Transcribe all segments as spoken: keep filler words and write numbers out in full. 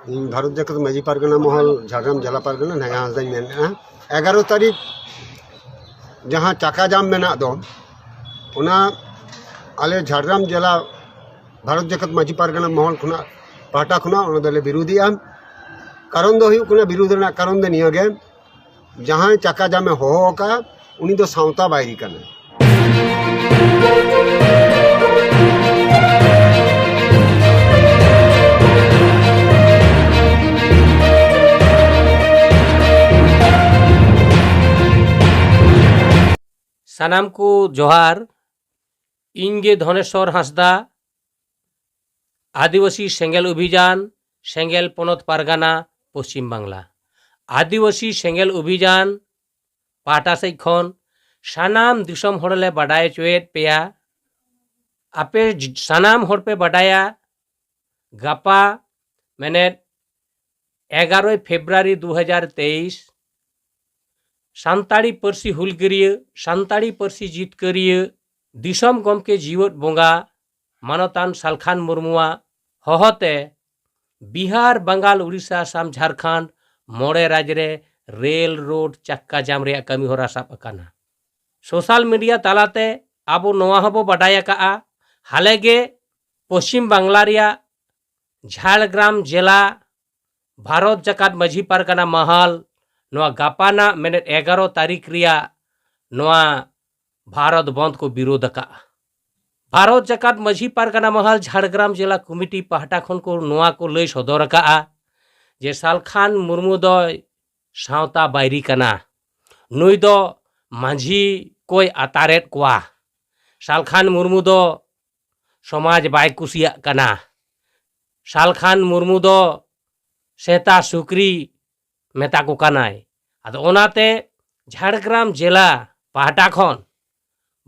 ᱤᱧ ᱵᱷᱟᱨᱚᱛ ᱡᱟᱠᱟᱛ ᱢᱟᱹᱡᱷᱤ ᱯᱟᱨᱜᱟᱱᱟ ᱢᱚᱦᱚᱞ ᱡᱷᱟᱲᱜᱨᱟᱢ ᱡᱮᱞᱟ ᱯᱟᱨᱜᱟᱱᱟ ᱱᱮᱦᱟ ᱦᱟᱸᱥᱫᱟᱧ ᱢᱮᱱᱮᱫᱼᱟ᱾ ᱮᱜᱟᱨᱚ ᱛᱟᱹᱨᱤᱠᱷ ᱡᱟᱦᱟᱸ ᱪᱟᱠᱟ ᱡᱟᱢ ᱢᱮᱱᱟᱜ ᱫᱚ, ᱚᱱᱟ ᱟᱞᱮ ᱡᱷᱟᱲᱜᱨᱟᱢ ᱡᱮᱞᱟ ᱵᱷᱟᱨᱚᱛ ᱡᱟᱠᱟᱛ ᱢᱟᱹᱡᱷᱤ ᱯᱟᱨᱜᱟᱱᱟ ᱢᱚᱦᱚᱞ ᱠᱷᱚᱱᱟᱜ, ᱯᱟᱦᱴᱟ ᱠᱷᱚᱱᱟᱜ ᱚᱱᱟ ᱫᱚᱞᱮ ᱵᱤᱨᱳᱫᱷᱮᱜᱼᱟ᱾ ᱠᱟᱨᱚᱱ ᱫᱚ ᱦᱩᱭᱩᱜ ᱠᱟᱱᱟ, ᱵᱤᱨᱳᱫᱷ ᱨᱮᱱᱟᱜ ᱠᱟᱨᱚᱱ ᱫᱚ ᱱᱤᱭᱟᱹ ᱜᱮ, ᱡᱟᱦᱟᱸᱭ ᱪᱟᱠᱟ ᱡᱟᱢᱮ ᱦᱚᱦᱚ ᱟᱠᱟᱫᱼᱟ, ᱩᱱᱤ ᱫᱚ ᱥᱟᱶᱛᱟ ᱵᱟᱭᱨᱤ ᱠᱟᱱᱟᱭ᱾ ᱥᱟᱱᱟᱢ ᱠᱚ ᱡᱚᱦᱟᱨ᱾ ᱤᱧ ᱜᱮ ᱫᱷᱚᱱᱮᱥᱣᱚᱨ ᱦᱟᱸᱥᱫᱟ, ᱟᱹᱫᱤᱵᱟᱹᱥᱤ ᱥᱮᱸᱜᱮᱞ ᱚᱵᱷᱤᱡᱟᱱ, ᱥᱮᱸᱜᱮᱞ ᱯᱚᱱᱚᱛ ᱯᱟᱨᱜᱟᱱᱟ, ᱯᱚᱥᱪᱤᱢ ᱵᱟᱝᱞᱟ᱾ ᱟᱹᱫᱤᱵᱟᱹᱥᱤ ᱥᱮᱸᱜᱮᱞ ᱚᱵᱷᱤᱡᱟᱱ ᱯᱟᱦᱴᱟ ᱥᱮᱫ ᱠᱷᱚᱱ ᱥᱟᱱᱟᱢ ᱫᱤᱥᱚᱢ ᱦᱚᱲ ᱞᱮ ᱵᱟᱰᱟᱭ ᱦᱚᱪᱚᱭᱮᱫ ᱯᱮᱭᱟ, ᱟᱯᱮ ᱥᱟᱱᱟᱢ ᱦᱚᱲ ᱯᱮ ᱵᱟᱰᱟᱭᱟ, ᱜᱟᱯᱟ, ᱢᱮᱱᱮᱫ ᱮᱜᱟᱨᱚᱭ ᱯᱷᱮᱵᱽᱨᱩᱣᱟᱨᱤ ᱫᱩ ᱦᱟᱡᱟᱨ ᱛᱮᱭᱤᱥ, ᱥᱟᱱᱛᱟᱲᱤ ᱯᱟᱹᱨᱥᱤ ᱦᱩᱞᱜᱟᱹᱨᱤᱭᱟᱹ, ᱥᱟᱱᱛᱟᱲᱤ ᱯᱟᱹᱨᱥᱤ ᱡᱤᱛᱠᱟᱹᱨᱤᱭᱟᱹ, ᱫᱤᱥᱚᱢ ᱜᱚᱢᱠᱮ ᱡᱤᱣᱮᱫ ᱵᱚᱸᱜᱟ ᱢᱟᱱᱚᱛᱟᱱ ᱥᱟᱞᱠᱷᱟᱱ ᱢᱩᱨᱢᱩᱣᱟᱜ ᱦᱚᱦᱚᱛᱮ ᱵᱤᱦᱟᱨ, ᱵᱟᱝᱜᱟᱞ, ᱩᱲᱤᱥᱥᱟ, ᱟᱥᱟᱢ, ᱡᱷᱟᱲᱠᱷᱚᱸᱰ ᱢᱚᱬᱮ ᱨᱟᱡᱽ ᱨᱮ ᱨᱮᱞ ᱨᱳᱰ ᱪᱟᱠᱟ ᱡᱟᱢ ᱨᱮᱭᱟᱜ ᱠᱟᱹᱢᱤ ᱦᱚᱨᱟ ᱥᱟᱵ ᱟᱠᱟᱱᱟ᱾ ᱥᱳᱥᱟᱞ ᱢᱤᱰᱤᱭᱟ ᱛᱟᱞᱟᱛᱮ ᱟᱵᱚ ᱱᱚᱣᱟ ᱦᱚᱸᱵᱚ ᱵᱟᱰᱟᱭ ᱟᱠᱟᱜᱼᱟ, ᱦᱟᱞᱮ ᱜᱮ ᱯᱚᱥᱪᱤᱢ ᱵᱟᱝᱞᱟ ᱨᱮᱭᱟᱜ ᱡᱷᱟᱲᱜᱨᱟᱢ ᱡᱮᱞᱟ ᱵᱷᱟᱨᱚᱛ ᱡᱟᱠᱟᱛ ᱢᱟᱹᱡᱷᱤ ᱯᱟᱨᱜᱟᱱᱟ ᱢᱟᱦᱟᱞ ᱱᱚᱣᱟ ᱜᱟᱯᱟᱱᱟᱜ ᱢᱮᱱᱮᱫ ᱮᱜᱟᱨᱚ ᱛᱟᱹᱨᱤᱠᱷ ᱨᱮᱭᱟᱜ ᱱᱚᱣᱟ ᱵᱷᱟᱨᱚᱛ ᱵᱚᱱᱫᱷ ᱠᱚ ᱵᱤᱨᱳᱫᱷ ᱟᱠᱟᱫᱼᱟ᱾ ᱵᱷᱟᱨᱚᱛ ᱡᱟᱠᱟᱛ ᱢᱟᱹᱡᱷᱤ ᱯᱟᱨᱜᱟᱱᱟ ᱢᱟᱦᱟᱞ ᱡᱷᱟᱲᱜᱨᱟᱢ ᱡᱮᱞᱟ ᱠᱚᱢᱤᱴᱤ ᱯᱟᱦᱴᱟ ᱠᱷᱚᱱ ᱠᱚ ᱱᱚᱣᱟ ᱠᱚ ᱞᱟᱹᱭ ᱥᱚᱫᱚᱨ ᱟᱠᱟᱫᱼᱟ ᱡᱮ ᱥᱟᱞᱠᱷᱟᱱ ᱢᱩᱨᱢᱩ ᱫᱚᱭ ᱥᱟᱶᱛᱟ ᱵᱟᱹᱭᱨᱤ ᱠᱟᱱᱟ, ᱱᱩᱭ ᱫᱚ ᱢᱟᱹᱡᱷᱤ ᱠᱚᱭ ᱟᱛᱟᱨᱮᱫ ᱠᱚᱣᱟ, ᱥᱟᱞᱠᱷᱟᱱ ᱢᱩᱨᱢᱩ ᱫᱚ ᱥᱚᱢᱟᱡᱽ ᱵᱟᱭ ᱠᱩᱥᱤᱭᱟᱜ ᱠᱟᱱᱟ, ᱥᱟᱞᱠᱷᱟᱱ ᱢᱩᱨᱢᱩ ᱫᱚ ᱥᱮᱛᱟ ᱥᱩᱠᱨᱤ ᱢᱮᱛᱟ ᱠᱚ ᱠᱟᱱᱟᱭ᱾ ᱟᱫᱚ ᱚᱱᱟᱛᱮ ᱡᱷᱟᱲᱜᱨᱟᱢ ᱡᱮᱞᱟ ᱯᱟᱦᱴᱟ ᱠᱷᱚᱱ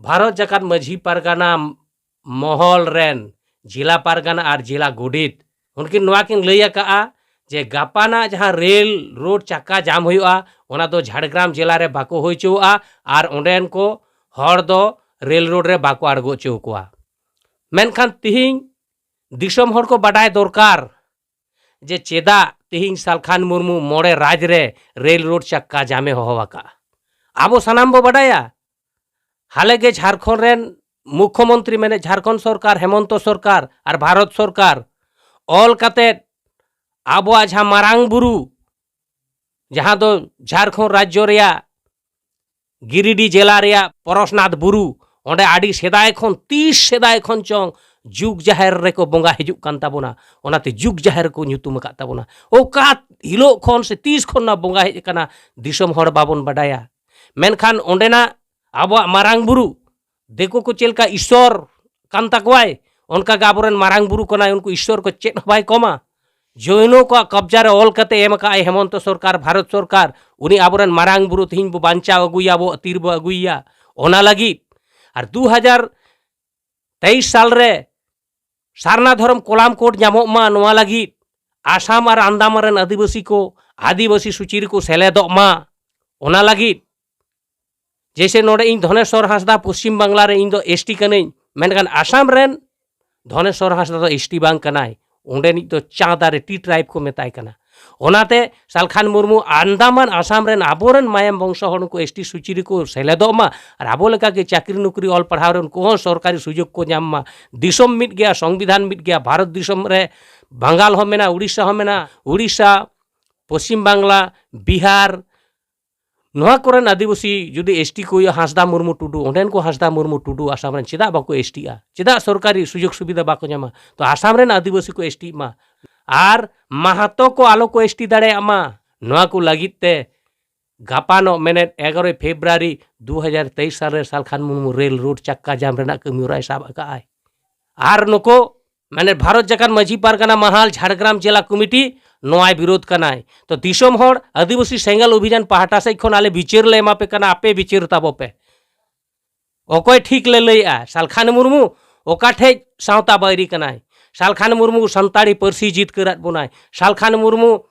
ᱵᱷᱟᱨᱚᱛ ᱡᱟᱠᱟᱛ ᱢᱟᱹᱡᱷᱤ ᱯᱟᱨᱜᱟᱱᱟ ᱢᱚᱦᱚᱞ ᱨᱮᱱ ᱡᱮᱞᱟ ᱯᱟᱨᱜᱟᱱᱟ ᱟᱨ ᱡᱮᱞᱟ ᱜᱚᱰᱮᱛ ᱩᱱᱠᱤᱱ ᱱᱚᱣᱟ ᱠᱤᱱ ᱞᱟᱹᱭ ᱟᱠᱟᱫᱼᱟ ᱡᱮ ᱜᱟᱯᱟᱱᱟᱜ ᱡᱟᱦᱟᱸ ᱨᱮᱞ ᱨᱳᱰ ᱪᱟᱠᱟ ᱡᱟᱢ ᱦᱩᱭᱩᱜᱼᱟ, ᱚᱱᱟ ᱫᱚ ᱡᱷᱟᱲᱜᱨᱟᱢ ᱡᱮᱞᱟ ᱨᱮ ᱵᱟᱠᱚ ᱦᱩᱭ ᱦᱚᱪᱚᱣᱟᱜᱼᱟ ᱟᱨ ᱚᱸᱰᱮᱱ ᱠᱚ ᱦᱚᱲ ᱫᱚ ᱨᱮᱞ ᱨᱳᱰ ᱨᱮ ᱵᱟᱠᱚ ᱟᱬᱜᱚ ᱦᱚᱪᱚ ᱟᱠᱚᱣᱟ᱾ ᱢᱮᱱᱠᱷᱟᱱ ᱛᱤᱦᱤᱧ ᱫᱤᱥᱚᱢ ᱦᱚᱲ ᱠᱚ ᱵᱟᱰᱟᱭ ᱫᱚᱨᱠᱟᱨ ᱡᱮ ᱪᱮᱫᱟᱜ ᱛᱮᱦᱮᱧ ᱥᱟᱞᱠᱷᱟᱱ ᱢᱩᱨᱢᱩ ᱢᱚᱬᱮ ᱨᱟᱡᱽ ᱨᱮ ᱨᱮᱞ ᱨᱳᱰ ᱪᱟᱠᱟ ᱡᱟᱢᱮ ᱦᱚᱦᱚ ᱟᱠᱟᱫᱼᱟ᱾ ᱟᱵᱚ ᱥᱟᱱᱟᱢ ᱵᱚ ᱵᱟᱰᱟᱭᱟ, ᱦᱟᱞᱮ ᱜᱮ ᱡᱷᱟᱲᱠᱷᱚᱸᱰ ᱨᱮᱱ ᱢᱩᱠᱠᱷᱚᱢᱚᱱᱛᱨᱤ ᱢᱮᱱᱮᱫ ᱡᱷᱟᱲᱠᱷᱚᱸᱰ ᱥᱚᱨᱠᱟᱨ, ᱦᱮᱢᱚᱱᱛᱚ ᱥᱚᱨᱠᱟᱨ ᱟᱨ ᱵᱷᱟᱨᱚᱛ ᱥᱚᱨᱠᱟᱨ ᱚᱞ ᱠᱟᱛᱮᱫ ᱟᱵᱚᱣᱟᱜ ᱡᱟᱦᱟᱸ ᱢᱟᱨᱟᱝ ᱵᱩᱨᱩ, ᱡᱟᱦᱟᱸ ᱫᱚ ᱡᱷᱟᱲᱠᱷᱚᱸᱰ ᱨᱟᱡᱽᱡᱚ ᱨᱮᱭᱟᱜ ᱜᱤᱨᱤᱰᱤ ᱡᱮᱞᱟ ᱨᱮᱭᱟᱜ ᱯᱚᱨᱚᱥᱱᱟᱛᱷ ᱵᱩᱨᱩ, ᱚᱸᱰᱮ ᱟᱹᱰᱤ ᱥᱮᱫᱟᱭ ᱠᱷᱚᱱ, ᱛᱤᱥ ᱥᱮᱫᱟᱭ ᱠᱷᱚᱱ ᱪᱚᱝ ᱡᱩᱜᱽ ᱡᱟᱦᱮᱨ ᱨᱮᱠᱚ ᱵᱚᱸᱜᱟ ᱦᱤᱡᱩᱜ ᱠᱟᱱ ᱛᱟᱵᱚᱱᱟ, ᱚᱱᱟᱛᱮ ᱡᱩᱜᱽ ᱡᱟᱦᱮᱨ ᱠᱚ ᱧᱩᱛᱩᱢ ᱟᱠᱟᱫ ᱛᱟᱵᱚᱱᱟ᱾ ᱚᱠᱟ ᱦᱤᱞᱳᱜ ᱠᱷᱚᱱ ᱥᱮ ᱛᱤᱥ ᱠᱷᱚᱱ ᱱᱚᱣᱟ ᱵᱚᱸᱜᱟ ᱦᱮᱡ ᱟᱠᱟᱱᱟ, ᱫᱤᱥᱚᱢ ᱦᱚᱲ ᱵᱟᱵᱚᱱ ᱵᱟᱰᱟᱭᱟ᱾ ᱢᱮᱱᱠᱷᱟᱱ ᱚᱸᱰᱮᱱᱟᱜ ᱟᱵᱚᱣᱟᱜ ᱢᱟᱨᱟᱝ ᱵᱩᱨᱩ, ᱫᱤᱠᱩ ᱠᱚ ᱪᱮᱫ ᱞᱮᱠᱟ ᱤᱥᱥᱚᱨ ᱠᱟᱱ ᱛᱟᱠᱚᱣᱟᱭ, ᱚᱱᱠᱟᱜᱮ ᱟᱵᱚᱨᱮᱱ ᱢᱟᱨᱟᱝ ᱵᱩᱨᱩ ᱠᱟᱱᱟᱭ, ᱩᱱᱠᱩ ᱤᱥᱥᱚᱨ ᱠᱚ ᱪᱮᱫ ᱦᱚᱸ ᱵᱟᱭ ᱠᱚᱢᱟ᱾ ᱡᱳᱭᱱᱚ ᱠᱚᱣᱟᱜ ᱠᱚᱵᱡᱟ ᱨᱮ ᱚᱞ ᱠᱟᱛᱮ ᱮᱢ ᱟᱠᱟᱫ ᱟᱭ ᱦᱮᱢᱚᱱᱛᱚ ᱥᱚᱨᱠᱟᱨ, ᱵᱷᱟᱨᱚᱛ ᱥᱚᱨᱠᱟᱨ, ᱩᱱᱤ ᱟᱵᱚᱨᱮᱱ ᱢᱟᱨᱟᱝ ᱵᱩᱨᱩ ᱛᱮᱦᱮᱧ ᱵᱚ ᱵᱟᱧᱪᱟᱣ ᱟᱹᱜᱩᱭᱟ, ᱟᱵᱚ ᱛᱤᱨ ᱵᱚ ᱟᱹᱜᱩᱭᱟ᱾ ᱚᱱᱟ ᱞᱟᱹᱜᱤᱫ ᱟᱨ ᱫᱩ ᱦᱟᱡᱟᱨ ᱛᱮᱭᱤᱥ ᱥᱟᱞ ᱨᱮ ᱥᱟᱨᱱᱟ ᱫᱷᱚᱨᱚᱢ ᱠᱚᱞᱟᱢ ᱠᱳᱰ ᱧᱟᱢᱚᱜ ᱢᱟ, ᱱᱚᱣᱟ ᱞᱟᱹᱜᱤᱫ ᱟᱥᱟᱢ ᱟᱨ ᱟᱱᱫᱟᱢᱟᱱ ᱨᱮᱱ ᱟᱹᱫᱤᱵᱟᱹᱥᱤ ᱠᱚ ᱟᱹᱫᱤᱵᱟᱹᱥᱤ ᱥᱩᱪᱤ ᱨᱮᱠᱚ ᱥᱮᱞᱮᱫᱚᱜ ᱢᱟ, ᱚᱱᱟ ᱞᱟᱹᱜᱤᱫ᱾ ᱡᱮᱭᱥᱮ ᱱᱚᱰᱮ ᱤᱧ ᱫᱷᱚᱱᱮᱥᱣᱚᱨ ᱦᱟᱸᱥᱫᱟ, ᱯᱚᱥᱪᱤᱢ ᱵᱟᱝᱞᱟ ᱨᱮ ᱤᱧ ᱫᱚ ᱮᱥᱴᱤ ᱠᱟᱹᱱᱟᱹᱧ, ᱢᱮᱱᱠᱷᱟᱱ ᱟᱥᱟᱢ ᱨᱮᱱ ᱫᱷᱚᱱᱮᱥᱣᱚᱨ ᱦᱟᱸᱥᱫᱟ ᱫᱚ ᱮᱥᱴᱤ ᱵᱟᱝ ᱠᱟᱱᱟᱭ, ᱚᱸᱰᱮᱱᱤᱡ ᱫᱚ ᱪᱟᱸᱫᱟ ᱨᱮ ᱴᱤ ᱴᱨᱟᱭᱤᱵᱽ ᱠᱚ ᱢᱮᱛᱟᱭ ᱠᱟᱱᱟ᱾ ᱚᱱᱟᱛᱮ ᱥᱟᱞᱠᱷᱟᱱ ᱢᱩᱨᱢᱩ ᱟᱱᱫᱟᱢᱟᱱ ᱟᱥᱟᱢ ᱨᱮᱱ ᱟᱵᱚᱨᱮᱱ ᱢᱟᱭᱟᱢ ᱵᱚᱝᱥᱚ ᱦᱚᱲ ᱩᱱᱠᱩ ᱮᱥᱴᱤ ᱥᱩᱪᱤ ᱨᱮᱠᱚ ᱥᱮᱞᱮᱫᱚᱜ ᱢᱟ ᱟᱨ ᱟᱵᱚ ᱞᱮᱠᱟᱜᱮ ᱪᱟᱹᱠᱨᱤ ᱱᱚᱠᱨᱤ ᱚᱞ ᱯᱟᱲᱦᱟᱣ ᱨᱮ ᱩᱱᱠᱩ ᱦᱚᱸ ᱥᱚᱨᱠᱟᱨᱤ ᱥᱩᱡᱳᱜᱽ ᱠᱚ ᱧᱟᱢ ᱢᱟ᱾ ᱫᱤᱥᱚᱢ ᱢᱤᱫ ᱜᱮᱭᱟ, ᱥᱚᱝᱵᱤᱫᱷᱟᱱ ᱢᱤᱫ ᱜᱮᱭᱟ, ᱵᱷᱟᱨᱚᱛ ᱫᱤᱥᱚᱢ ᱨᱮ ᱵᱟᱝᱜᱟᱞ ᱦᱚᱸ ᱢᱮᱱᱟᱜᱼᱟ, ᱩᱲᱤᱥᱥᱟ ᱦᱚᱸ ᱢᱮᱱᱟᱜᱼᱟ, ᱩᱲᱤᱥᱥᱟ, ᱯᱚᱥᱪᱤᱢ ᱵᱟᱝᱞᱟ, ᱵᱤᱦᱟᱨ, ᱱᱚᱣᱟ ᱠᱚᱨᱮᱱ ᱟᱹᱫᱤᱵᱟᱹᱥᱤ ᱡᱩᱫᱤ ᱮᱥᱴᱤ ᱠᱚ ᱦᱩᱭᱩᱜᱼᱟ, ᱦᱟᱸᱥᱫᱟ ᱢᱩᱨᱢᱩ ᱴᱩᱰᱩ, ᱚᱸᱰᱮᱱ ᱠᱚ ᱦᱟᱸᱥᱫᱟ ᱢᱩᱨᱢᱩ ᱴᱩᱰᱩ ᱟᱥᱟᱢ ᱨᱮᱱ ᱪᱮᱫᱟᱜ ᱵᱟᱠᱚ ᱮᱥᱴᱤᱜᱼᱟ? ᱪᱮᱫᱟᱜ ᱥᱚᱨᱠᱟᱨᱤ ᱥᱩᱡᱳᱜᱽ ᱥᱩᱵᱤᱫᱷᱟ ᱵᱟᱠᱚ ᱧᱟᱢᱟ? ᱛᱚ ᱟᱥᱟᱢ ᱨᱮᱱ ᱟᱹᱫᱤᱵᱟᱹᱥᱤ ᱠᱚ ᱮᱥᱴᱤᱜ ᱢᱟ ᱟᱨ ᱢᱟᱦᱟᱛᱚ ᱠᱚ ᱟᱞᱚ ᱠᱚ ᱮᱥᱴᱤ ᱫᱟᱲᱮᱭᱟᱜ ᱢᱟ, ᱱᱚᱣᱟ ᱠᱚ ᱞᱟᱹᱜᱤᱫ ᱛᱮ ᱜᱟᱯᱟᱱᱚᱜ ᱢᱮᱱᱮᱫ ᱮᱜᱟᱨᱚᱭ ᱯᱷᱮᱵᱽᱨᱩᱣᱟᱨᱤ ᱫᱩ ᱦᱟᱡᱟᱨ ᱛᱮᱭᱤᱥ ᱥᱟᱞ ᱨᱮ ᱥᱟᱞᱠᱷᱟᱱ ᱢᱩᱨᱢᱩ ᱨᱮᱞ ᱨᱳᱰ ᱪᱟᱠᱟ ᱡᱟᱢ ᱨᱮᱱᱟᱜ ᱠᱟᱹᱢᱤ ᱦᱚᱨᱟᱭ ᱥᱟᱵ ᱟᱠᱟᱫᱼᱟᱭ᱾ ᱟᱨ ᱱᱩᱠᱩ ᱢᱟᱱᱮ ᱵᱷᱟᱨᱚᱛ ᱡᱟᱠᱟᱛ ᱢᱟᱹᱡᱷᱤ ᱯᱟᱨᱜᱟᱱᱟ ᱢᱟᱦᱟᱞ ᱡᱷᱟᱲᱜᱨᱟᱢ ᱡᱮᱞᱟ ᱠᱚᱢᱤᱴᱤ ᱱᱚᱣᱟᱭ ᱵᱤᱨᱳᱫᱷ ᱠᱟᱱᱟᱭ᱾ ᱛᱚ ᱫᱤᱥᱚᱢ ᱦᱚᱲ, ᱟᱹᱫᱤᱵᱟᱹᱥᱤ ᱥᱮᱸᱜᱮᱞ ᱚᱵᱷᱤᱡᱟᱱ ᱯᱟᱦᱴᱟ ᱥᱮᱫ ᱠᱷᱚᱱ ᱟᱞᱮ ᱵᱤᱪᱟᱹᱨ ᱞᱮ ᱮᱢᱟ ᱯᱮ ᱠᱟᱱᱟ, ᱟᱯᱮ ᱵᱤᱪᱟᱹᱨ ᱛᱟᱵᱚ ᱯᱮ᱾ ᱚᱠᱚᱭ ᱴᱷᱤᱠ ᱞᱮ ᱞᱟᱹᱭᱮᱜᱼᱟ? ᱥᱟᱞᱠᱷᱟᱱ ᱢᱩᱨᱢᱩ ᱚᱠᱟ ᱴᱷᱮᱡ ᱥᱟᱶᱛᱟ ᱵᱟᱹᱭᱨᱤ ᱠᱟᱱᱟᱭ? ᱥᱟᱞᱠᱷᱟᱱ ᱢᱩᱨᱢᱩ ᱥᱟᱱᱛᱟᱲᱤ ᱯᱟᱹᱨᱥᱤ ᱡᱤᱛᱠᱟᱹᱨᱟᱫ ᱵᱚᱱᱟᱭ᱾ ᱥᱟᱞᱠᱷᱟᱱ ᱢᱩᱨᱢᱩ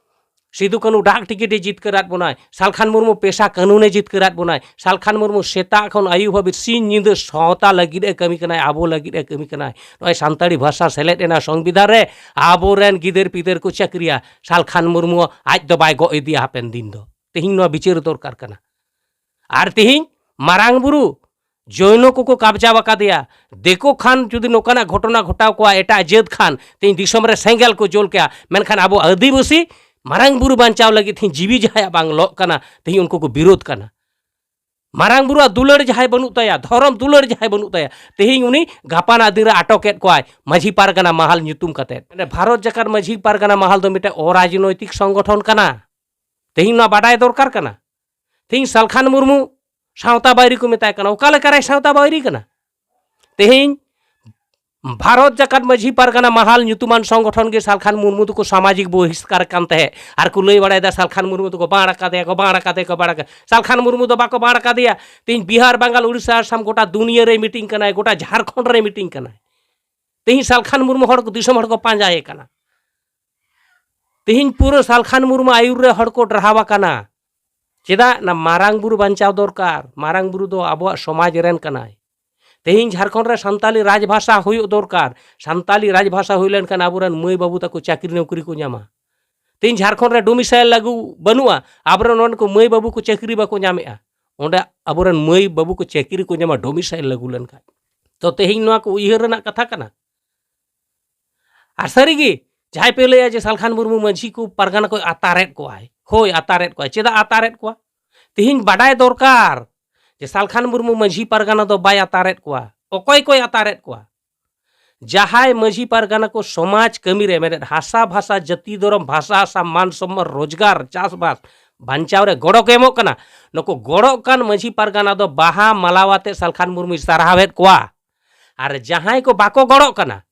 ᱥᱤᱫᱩ ᱠᱟᱹᱱᱩ ᱰᱟᱠ ᱴᱤᱠᱤᱴ ᱮ ᱡᱤᱛᱠᱟᱹᱨᱟᱫ ᱵᱚᱱᱟᱭ, ᱥᱟᱞᱠᱷᱟᱱ ᱢᱩᱨᱢᱩ ᱯᱮᱥᱟ ᱠᱟᱹᱱᱩᱱ ᱮ ᱡᱤᱛᱠᱟᱹᱨᱟᱫ ᱵᱚᱱᱟᱭ, ᱥᱟᱞᱠᱷᱟᱱ ᱢᱩᱨᱢᱩ ᱥᱮᱛᱟᱜ ᱠᱷᱚᱱ ᱟᱹᱭᱩᱵ ᱦᱟᱹᱵᱤᱡ ᱥᱤᱧ ᱧᱤᱫᱟᱹ ᱥᱟᱶᱛᱟ ᱞᱟᱹᱜᱤᱫ ᱮ ᱠᱟᱹᱢᱤ ᱠᱟᱱᱟᱭ, ᱟᱵᱚ ᱞᱟᱹᱜᱤᱫ ᱮ ᱠᱟᱹᱢᱤ ᱠᱟᱱᱟᱭ᱾ ᱱᱚᱜᱼᱚᱭ ᱥᱟᱱᱛᱟᱲᱤ ᱵᱷᱟᱥᱟ ᱥᱮᱞᱮᱫ ᱮᱱᱟ ᱥᱚᱝᱵᱤᱫᱷᱟᱱ ᱨᱮ, ᱟᱵᱚᱨᱮᱱ ᱜᱤᱫᱟᱹᱨ ᱯᱤᱫᱟᱹᱨ ᱠᱚ ᱪᱟᱹᱠᱨᱤᱭᱟ, ᱥᱟᱞᱠᱷᱟᱱ ᱢᱩᱨᱢᱩ ᱟᱡ ᱫᱚ ᱵᱟᱭ ᱜᱚᱜ ᱤᱫᱤᱭᱟ ᱦᱟᱯᱮᱱ ᱫᱤᱱ ᱫᱚ᱾ ᱛᱮᱦᱮᱧ ᱱᱚᱣᱟ ᱵᱤᱪᱟᱹᱨ ᱫᱚᱨᱠᱟᱨ ᱠᱟᱱᱟ᱾ ᱟᱨ ᱛᱮᱦᱮᱧ ᱢᱟᱨᱟᱝ ᱵᱩᱨᱩ ᱡᱳᱭᱱᱚ ᱠᱚᱠᱚ ᱠᱟᱵᱡᱟ ᱟᱠᱟᱫᱮᱭᱟ᱾ ᱫᱤᱠᱩ ᱠᱷᱟᱱ ᱡᱩᱫᱤ ᱱᱚᱝᱠᱟᱱᱟᱜ ᱜᱷᱚᱴᱚᱱᱟ ᱜᱷᱚᱴᱟᱣ ᱠᱚᱣᱟ, ᱮᱴᱟᱜ ᱡᱟᱹᱛ ᱠᱷᱟᱱ ᱛᱮᱦᱮᱧ ᱫᱤᱥᱚᱢ ᱨᱮ ᱥᱮᱸᱜᱮᱞ ᱠᱚ ᱡᱩᱞ ᱠᱮᱭᱟ, ᱢᱮᱱᱠᱷᱟᱱ ᱟᱵᱚ ᱟᱹᱫᱤᱵᱟᱹᱥᱤ ᱢᱟᱨᱟᱝ ᱵᱩᱨᱩ ᱵᱟᱧᱪᱟᱣ ᱞᱟᱹᱜᱤᱫ ᱛᱮᱦᱮᱧ ᱡᱤᱣᱤ ᱡᱟᱦᱟᱸᱭᱟᱜ ᱵᱟᱝ ᱞᱚᱜ ᱠᱟᱱᱟ, ᱛᱮᱦᱮᱧ ᱩᱱᱠᱩ ᱠᱚ ᱵᱤᱨᱳᱫᱷ ᱠᱟᱱᱟ᱾ ᱢᱟᱨᱟᱝ ᱵᱩᱨᱩᱣᱟᱜ ᱫᱩᱞᱟᱹᱲ ᱡᱟᱦᱟᱸᱭ ᱵᱟᱹᱱᱩᱜ ᱛᱟᱭᱟ, ᱫᱷᱚᱨᱚᱢ ᱫᱩᱞᱟᱹᱲ ᱡᱟᱦᱟᱸᱭ ᱵᱟᱹᱱᱩᱜ ᱛᱟᱭᱟ, ᱛᱮᱦᱮᱧ ᱩᱱᱤ ᱜᱟᱯᱟᱱ ᱟᱹᱫᱤᱱ ᱨᱮ ᱟᱴᱚᱠᱮᱫ ᱠᱚᱣᱟᱭ ᱢᱟᱹᱡᱷᱤ ᱯᱟᱨᱜᱟᱱᱟ ᱢᱟᱦᱟᱞ ᱧᱩᱛᱩᱢ ᱠᱟᱛᱮᱫ᱾ ᱢᱟᱱᱮ ᱵᱷᱟᱨᱚᱛ ᱡᱟᱠᱟᱛ ᱢᱟᱹᱡᱷᱤ ᱯᱟᱨᱜᱟᱱᱟ ᱢᱟᱦᱟᱞ ᱫᱚ ᱢᱤᱫᱴᱮᱱ ᱚᱨᱟᱡᱽᱱᱳᱭᱛᱤᱠ ᱥᱚᱝᱜᱚᱴᱷᱚᱱ ᱠᱟᱱᱟ᱾ ᱛᱮᱦᱮᱧ ᱱᱚᱣᱟ ᱵᱟᱰᱟᱭ ᱫᱚᱨᱠᱟᱨ ᱠᱟᱱᱟ᱾ ᱛᱮᱦᱮᱧ ᱥᱟᱞᱠᱷᱟᱱ ᱢᱩᱨᱢᱩ ᱥᱟᱶᱛᱟ ᱵᱟᱹᱭᱨᱤ ᱠᱚ ᱢᱮᱛᱟᱭ ᱠᱟᱱᱟ, ᱚᱠᱟ ᱞᱮᱠᱟᱨᱮ ᱥᱟᱶᱛᱟ ᱵᱟᱹᱭᱨᱤ ᱠᱟᱱᱟ? ᱛᱮᱦᱮᱧ ᱵᱷᱟᱨᱚᱛ ᱡᱟᱠᱟᱛ ᱢᱟᱹᱡᱷᱤ ᱯᱟᱨᱜᱟᱱᱟ ᱢᱟᱦᱟᱞ ᱧᱩᱛᱩᱢᱟᱱ ᱥᱚᱝᱜᱚᱴᱷᱚᱱ ᱜᱮ ᱥᱟᱞᱠᱷᱟᱱ ᱢᱩᱨᱢᱩ ᱫᱚᱠᱚ ᱥᱟᱢᱟᱡᱤᱠ ᱵᱚᱦᱤᱥᱠᱟᱨ ᱠᱟᱱ ᱛᱟᱦᱮᱸᱫ ᱟᱨ ᱠᱚ ᱞᱟᱹᱭ ᱵᱟᱲᱟᱭᱮᱫᱟ ᱥᱟᱞᱠᱷᱟᱱ ᱢᱩᱨᱢᱩ ᱫᱚᱠᱚ ᱵᱟᱲ ᱟᱠᱟᱫᱮᱭᱟ ᱠᱚ, ᱵᱟᱲ ᱟᱠᱟᱫᱮᱭᱟ ᱠᱚ, ᱵᱟᱲ ᱟᱠᱟᱫᱮᱭᱟ᱾ ᱥᱟᱞᱠᱷᱟᱱ ᱢᱩᱨᱢᱩ ᱫᱚ ᱵᱟᱠᱚ ᱵᱟᱲ ᱟᱠᱟᱫᱮᱭᱟ᱾ ᱛᱮᱦᱮᱧ ᱵᱤᱦᱟᱨ, ᱵᱟᱝᱜᱟᱞ, ᱩᱲᱤᱥᱥᱟ, ᱟᱥᱟᱢ ᱜᱚᱴᱟ ᱫᱩᱱᱤᱭᱟᱹ ᱨᱮ ᱢᱤᱴᱤᱝ ᱠᱟᱱᱟᱭ, ᱜᱚᱴᱟ ᱡᱷᱟᱲᱠᱷᱚᱸᱰ ᱨᱮ ᱢᱤᱴᱤᱝ ᱠᱟᱱᱟᱭ᱾ ᱛᱮᱦᱮᱧ ᱥᱟᱞᱠᱷᱟᱱ ᱢᱩᱨᱢᱩ ᱦᱚᱲ ᱠᱚ, ᱫᱤᱥᱚᱢ ᱦᱚᱲ ᱠᱚ ᱯᱟᱸᱡᱟᱭᱮ ᱠᱟᱱᱟ᱾ ᱛᱮᱦᱮᱧ ᱯᱩᱨᱟᱹ ᱥᱟᱞᱠᱷᱟᱱ ᱢᱩᱨᱢᱩ ᱟᱹᱭᱩᱨ ᱨᱮ ᱦᱚᱲ ᱠᱚ ᱰᱨᱟᱦᱟᱣ ᱟᱠᱟᱱᱟ᱾ ᱪᱮᱫᱟᱜ ᱱᱟ ᱢᱟᱨᱟᱝ ᱵᱩᱨᱩ ᱵᱟᱧᱪᱟᱣ ᱫᱚᱨᱠᱟᱨ᱾ ᱢᱟᱨᱟᱝ ᱵᱩᱨᱩ ᱫᱚ ᱟᱵᱚᱣᱟᱜ ᱥᱚᱢᱟᱡᱽ ᱨᱮᱱ ᱠᱟᱱᱟᱭ᱾ ᱛᱮᱦᱮᱧ ᱡᱷᱟᱲᱠᱷᱚᱸᱰ ᱨᱮ ᱥᱟᱱᱛᱟᱞᱤ ᱨᱟᱡᱽᱵᱷᱟᱥᱟ ᱦᱩᱭᱩᱜ ᱫᱚᱨᱠᱟᱨ᱾ ᱥᱟᱱᱛᱟᱞᱤ ᱨᱟᱡᱽᱵᱷᱟᱥᱟ ᱦᱩᱭ ᱞᱮᱱᱠᱷᱟᱱ ᱟᱵᱚᱨᱮᱱ ᱢᱟᱹᱭ ᱵᱟᱹᱵᱩ ᱛᱟᱠᱚ ᱪᱟᱹᱠᱨᱤ ᱱᱚᱠᱨᱤ ᱠᱚ ᱧᱟᱢᱟ᱾ ᱛᱮᱦᱮᱧ ᱡᱷᱟᱲᱠᱷᱚᱸᱰ ᱨᱮ ᱰᱳᱢᱤᱥᱟᱭᱤᱞ ᱞᱟᱹᱜᱩ ᱵᱟᱹᱱᱩᱜᱼᱟ, ᱟᱵᱚᱨᱮᱱ ᱱᱚᱰᱮ ᱠᱚ ᱢᱟᱹᱭ ᱵᱟᱹᱵᱩ ᱠᱚ ᱪᱟᱹᱠᱨᱤ ᱵᱟᱠᱚ ᱧᱟᱢᱮᱜᱼᱟ᱾ ᱚᱸᱰᱮ ᱟᱵᱚᱨᱮᱱ ᱢᱟᱹᱭ ᱵᱟᱹᱵᱩ ᱠᱚ ᱪᱟᱹᱠᱨᱤ ᱠᱚ ᱧᱟᱢᱟ ᱰᱳᱢᱤᱥᱟᱭᱤᱞ ᱞᱟᱹᱜᱩ ᱞᱮᱱᱠᱷᱟᱱ᱾ ᱛᱚ ᱛᱮᱦᱮᱧ ᱱᱚᱣᱟ ᱠᱚ ᱩᱭᱦᱟᱹᱨ ᱨᱮᱱᱟᱜ ᱠᱟᱛᱷᱟ ᱠᱟᱱᱟ᱾ ᱟᱨ ᱥᱟᱹᱨᱤᱜᱮ ᱡᱟᱦᱟᱸᱭ ᱯᱮ ᱞᱟᱹᱭᱟ ᱡᱮ ᱥᱟᱞᱠᱷᱟᱱ ᱢᱩᱨᱢᱩ ᱢᱟᱹᱡᱷᱤ ᱠᱚ ᱯᱟᱨᱜᱟᱱᱟ ᱠᱚ ᱟᱛᱟᱨᱮᱫ ᱠᱚᱣᱟᱭ, ᱦᱳᱭ, ᱟᱛᱟᱨᱮᱫ ᱠᱚᱣᱟᱭ᱾ ᱪᱮᱫᱟᱜ ᱟᱛᱟᱨᱮᱫ ᱠᱚᱣᱟ? ᱛᱮᱦᱮᱧ ᱵᱟᱰᱟᱭ ᱫᱚᱨᱠᱟᱨ ᱡᱮ ᱥᱟᱞᱠᱷᱟᱱ ᱢᱩᱨᱢᱩ ᱢᱟᱹᱡᱷᱤ ᱯᱟᱨᱜᱟᱱᱟ ᱫᱚ ᱵᱟᱭ ᱟᱛᱟᱨᱮᱫ ᱠᱚᱣᱟ᱾ ᱚᱠᱚᱭ ᱠᱚᱭ ᱟᱛᱟᱨᱮᱫ ᱠᱚᱣᱟ? ᱡᱟᱦᱟᱸᱭ ᱢᱟᱹᱡᱷᱤ ᱯᱟᱨᱜᱟᱱᱟ ᱠᱚ ᱥᱚᱢᱟᱡᱽ ᱠᱟᱹᱢᱤ ᱨᱮ, ᱢᱮᱱᱮᱫ ᱦᱟᱥᱟ ᱵᱷᱟᱥᱟ, ᱡᱟᱹᱛᱤ ᱫᱷᱚᱨᱚᱢ, ᱵᱷᱟᱥᱟ, ᱦᱟᱥᱟ, ᱢᱟᱱ ᱥᱚᱢᱢᱟᱱ, ᱨᱳᱡᱽᱜᱟᱨ, ᱪᱟᱥᱵᱟᱥ ᱵᱟᱧᱪᱟᱣ ᱨᱮ ᱜᱚᱲᱚ ᱠᱚ ᱮᱢᱚᱜ ᱠᱟᱱᱟ, ᱱᱩᱠᱩ ᱜᱚᱲᱚᱜ ᱠᱟᱱ ᱢᱟᱹᱡᱷᱤ ᱯᱟᱨᱜᱟᱱᱟ ᱫᱚ ᱵᱟᱦᱟ ᱢᱟᱞᱟᱣ ᱟᱛᱮ ᱥᱟᱞᱠᱷᱟᱱ ᱢᱩᱨᱢᱩᱭ ᱥᱟᱨᱦᱟᱣᱮᱫ ᱠᱚᱣᱟ᱾ ᱟᱨ ᱡᱟᱦᱟᱸᱭ ᱠᱚ ᱵᱟᱠᱚ ᱜᱚᱲᱚᱜ ᱠᱟᱱᱟ,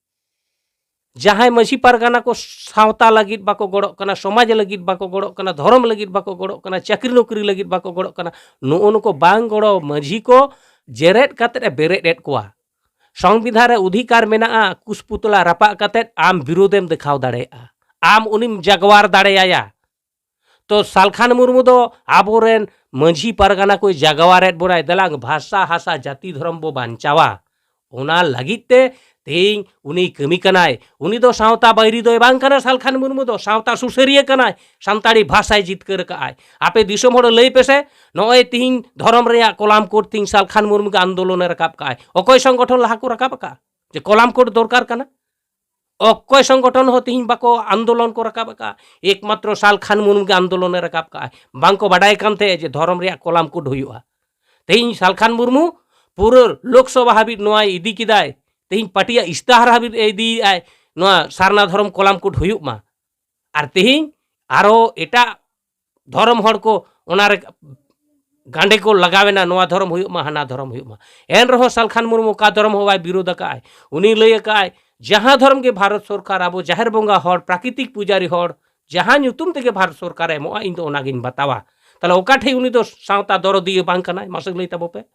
ᱡᱟᱦᱟᱸᱭ ᱢᱟᱹᱡᱷᱤ ᱯᱟᱨᱜᱟᱱᱟ ᱠᱚ ᱥᱟᱶᱛᱟ ᱞᱟᱹᱜᱤᱫ ᱵᱟᱠᱚ ᱜᱚᱲᱚᱜ ᱠᱟᱱᱟ, ᱥᱚᱢᱟᱡᱽ ᱞᱟᱹᱜᱤᱫ ᱵᱟᱠᱚ ᱜᱚᱲᱚᱜ ᱠᱟᱱᱟ, ᱫᱷᱚᱨᱚᱢ ᱞᱟᱹᱜᱤᱫ ᱵᱟᱠᱚ ᱜᱚᱲᱚᱜ ᱠᱟᱱᱟ, ᱪᱟᱹᱠᱨᱤ ᱱᱚᱠᱨᱤ ᱞᱟᱹᱜᱤᱫ ᱵᱟᱠᱚ ᱜᱚᱲᱚᱜ ᱠᱟᱱᱟ, ᱱᱩᱜᱼᱩ ᱱᱩᱠᱩ ᱵᱟᱝ ᱜᱚᱲᱚ ᱢᱟᱹᱡᱷᱤ ᱠᱚ ᱡᱮᱨᱮᱫ ᱠᱟᱛᱮᱫ ᱮ ᱵᱮᱨᱮᱫ ᱮᱫ ᱠᱚᱣᱟ᱾ ᱥᱚᱝᱵᱤᱫᱷᱟᱱ ᱨᱮ ᱚᱫᱷᱤᱠᱟᱨ ᱢᱮᱱᱟᱜᱼᱟ, ᱠᱩᱥᱯᱩᱛᱞᱟ ᱨᱟᱯᱟᱜ ᱠᱟᱛᱮᱫ ᱟᱢ ᱵᱤᱨᱳᱫᱷ ᱮᱢ ᱫᱮᱠᱷᱟᱣ ᱫᱟᱲᱮᱭᱟᱜᱼᱟ, ᱟᱢ ᱩᱱᱤᱢ ᱡᱟᱜᱣᱟᱨ ᱫᱟᱲᱮᱭᱟᱭᱟ᱾ ᱛᱚ ᱥᱟᱞᱠᱷᱟᱱ ᱢᱩᱨᱢᱩ ᱫᱚ ᱟᱵᱚᱨᱮᱱ ᱢᱟᱹᱡᱷᱤ ᱯᱟᱨᱜᱟᱱᱟ ᱠᱚᱭ ᱡᱟᱜᱟᱣᱟᱨᱮᱫ ᱵᱚᱱᱟᱭ, ᱫᱮᱞᱟᱝ ᱵᱷᱟᱥᱟ, ᱦᱟᱥᱟ, ᱡᱟᱹᱛᱤ, ᱫᱷᱚᱨᱚᱢ ᱵᱚ ᱵᱟᱧᱪᱟᱣᱟ᱾ ᱚᱱᱟ ᱞᱟᱹᱜᱤᱫ ᱛᱮ ᱛᱮᱦᱮᱧ ᱩᱱᱤ ᱠᱟᱹᱢᱤ ᱠᱟᱱᱟᱭ᱾ ᱩᱱᱤ ᱫᱚ ᱥᱟᱶᱛᱟ ᱵᱟᱹᱭᱨᱤ ᱫᱚᱭ ᱵᱟᱝ ᱠᱟᱱᱟ᱾ ᱥᱟᱞᱠᱷᱟᱱ ᱢᱩᱨᱢᱩ ᱫᱚ ᱥᱟᱶᱛᱟ ᱥᱩᱥᱟᱹᱨᱤᱭᱟᱹ ᱠᱟᱱᱟᱭ, ᱥᱟᱱᱛᱟᱲᱤ ᱵᱷᱟᱥᱟᱭ ᱡᱤᱛᱠᱟᱹᱨ ᱟᱠᱟᱫᱼᱟᱭ᱾ ᱟᱯᱮ ᱫᱤᱥᱚᱢ ᱦᱚᱲ ᱞᱟᱹᱭ ᱯᱮᱥᱮ, ᱱᱚᱜᱼᱚᱭ ᱛᱮᱦᱮᱧ ᱫᱷᱚᱨᱚᱢ ᱨᱮᱭᱟᱜ ᱠᱚᱞᱟᱢ ᱠᱳᱰ ᱛᱮᱦᱮᱧ ᱥᱟᱞᱠᱷᱟᱱ ᱢᱩᱨᱢᱩ ᱜᱮ ᱟᱱᱫᱳᱞᱚᱱᱮ ᱨᱟᱠᱟᱵ ᱠᱟᱜᱼᱟᱭ᱾ ᱚᱠᱚᱭ ᱥᱚᱝᱜᱚᱴᱷᱚᱱ ᱞᱟᱦᱟ ᱠᱚ ᱨᱟᱠᱟᱵ ᱟᱠᱟᱫᱼᱟ ᱡᱮ ᱠᱚᱞᱟᱢ ᱠᱳᱰ ᱫᱚᱨᱠᱟᱨ ᱠᱟᱱᱟ? ᱚᱠᱚᱭ ᱥᱚᱝᱜᱚᱴᱷᱚᱱ ᱦᱚᱸ ᱛᱮᱦᱮᱧ ᱵᱟᱠᱚ ᱟᱱᱫᱳᱞᱚᱱ ᱠᱚ ᱨᱟᱠᱟᱵ ᱟᱠᱟᱫᱼᱟ᱾ ᱮᱠᱢᱟᱛᱨᱚ ᱥᱟᱞᱠᱷᱟᱱ ᱢᱩᱨᱢᱩ ᱜᱮ ᱟᱱᱫᱳᱞᱚᱱᱮ ᱨᱟᱠᱟᱵ ᱠᱟᱜᱼᱟᱭ᱾ ᱵᱟᱝᱠᱚ ᱵᱟᱰᱟᱭ ᱠᱟᱱ ᱛᱟᱦᱮᱸᱫ ᱡᱮ ᱫᱷᱚᱨᱚᱢ ᱨᱮᱭᱟᱜ ᱠᱚᱞᱟᱢ ᱠᱳᱰ ᱦᱩᱭᱩᱜᱼᱟ᱾ ᱛᱮᱦᱮᱧ ᱥᱟᱞᱠᱷᱟᱱ ᱢᱩᱨᱢᱩ ᱯᱩᱨᱟᱹ ᱞᱳᱠᱥᱚᱵᱷᱟ ᱦᱟᱹᱵᱤᱡ ᱱᱚᱣᱟᱭ ᱤᱫᱤ ᱠᱮᱫᱟᱭ᱾ ᱛᱮᱦᱮᱧ ᱯᱟᱹᱴᱤᱭᱟ ᱤᱥᱛᱟᱦᱟᱨ ᱦᱟᱹᱵᱤᱡ ᱮ ᱤᱫᱤᱭᱮᱫᱟᱭ, ᱱᱚᱣᱟ ᱥᱟᱨᱱᱟ ᱫᱷᱚᱨᱚᱢ ᱠᱚᱞᱟᱢ ᱠᱳᱰ ᱦᱩᱭᱩᱜ ᱢᱟ᱾ ᱟᱨ ᱛᱮᱦᱮᱧ ᱟᱨᱚ ᱮᱴᱟᱜ ᱫᱷᱚᱨᱚᱢ ᱦᱚᱲ ᱠᱚ ᱚᱱᱟᱨᱮ ᱜᱟᱸᱰᱮ ᱠᱚ ᱞᱟᱜᱟᱣᱮᱱᱟ, ᱱᱚᱣᱟ ᱫᱷᱚᱨᱚᱢ ᱦᱩᱭᱩᱜ ᱢᱟ, ᱦᱟᱱᱟ ᱫᱷᱚᱨᱚᱢ ᱦᱩᱭᱩᱜ ᱢᱟ᱾ ᱮᱱ ᱨᱮᱦᱚᱸ ᱥᱟᱞᱠᱷᱟᱱ ᱢᱩᱨᱢᱩ ᱚᱠᱟ ᱫᱷᱚᱨᱚᱢ ᱦᱚᱸ ᱵᱟᱭ ᱵᱤᱨᱳᱫ ᱟᱠᱟᱫᱼᱟᱭ᱾ ᱩᱱᱤ ᱞᱟᱹᱭ ᱟᱠᱟᱫᱼᱟᱭ, ᱡᱟᱦᱟᱸ ᱫᱷᱚᱨᱚᱢ ᱜᱮ ᱵᱷᱟᱨᱚᱛ ᱥᱚᱨᱠᱟᱨ ᱟᱵᱚ ᱡᱟᱦᱮᱨ ᱵᱚᱸᱜᱟ ᱦᱚᱲ, ᱯᱨᱟᱠᱨᱤᱛᱤᱠ ᱯᱩᱡᱟᱨᱤ ᱦᱚᱲ, ᱡᱟᱦᱟᱸ ᱧᱩᱛᱩᱢ ᱛᱮᱜᱮ ᱵᱷᱟᱨᱚᱛ ᱥᱚᱨᱠᱟᱨᱮ ᱮᱢᱚᱜᱼᱟ, ᱤᱧ ᱫᱚ ᱚᱱᱟᱜᱤᱧ ᱵᱟᱛᱟᱣᱟ᱾ ᱛᱟᱦᱞᱮ ᱚᱠᱟ ᱴᱷᱮᱡ ᱩᱱᱤ ᱫᱚ ᱥᱟᱶᱛᱟ ᱫᱚᱨᱚᱫᱤᱭᱟᱹ ᱵᱟᱝ ᱠᱟᱱᱟᱭ? ᱢᱟᱥᱮ ᱞᱟᱹᱭ ᱛᱟᱵᱚ ᱯᱮ᱾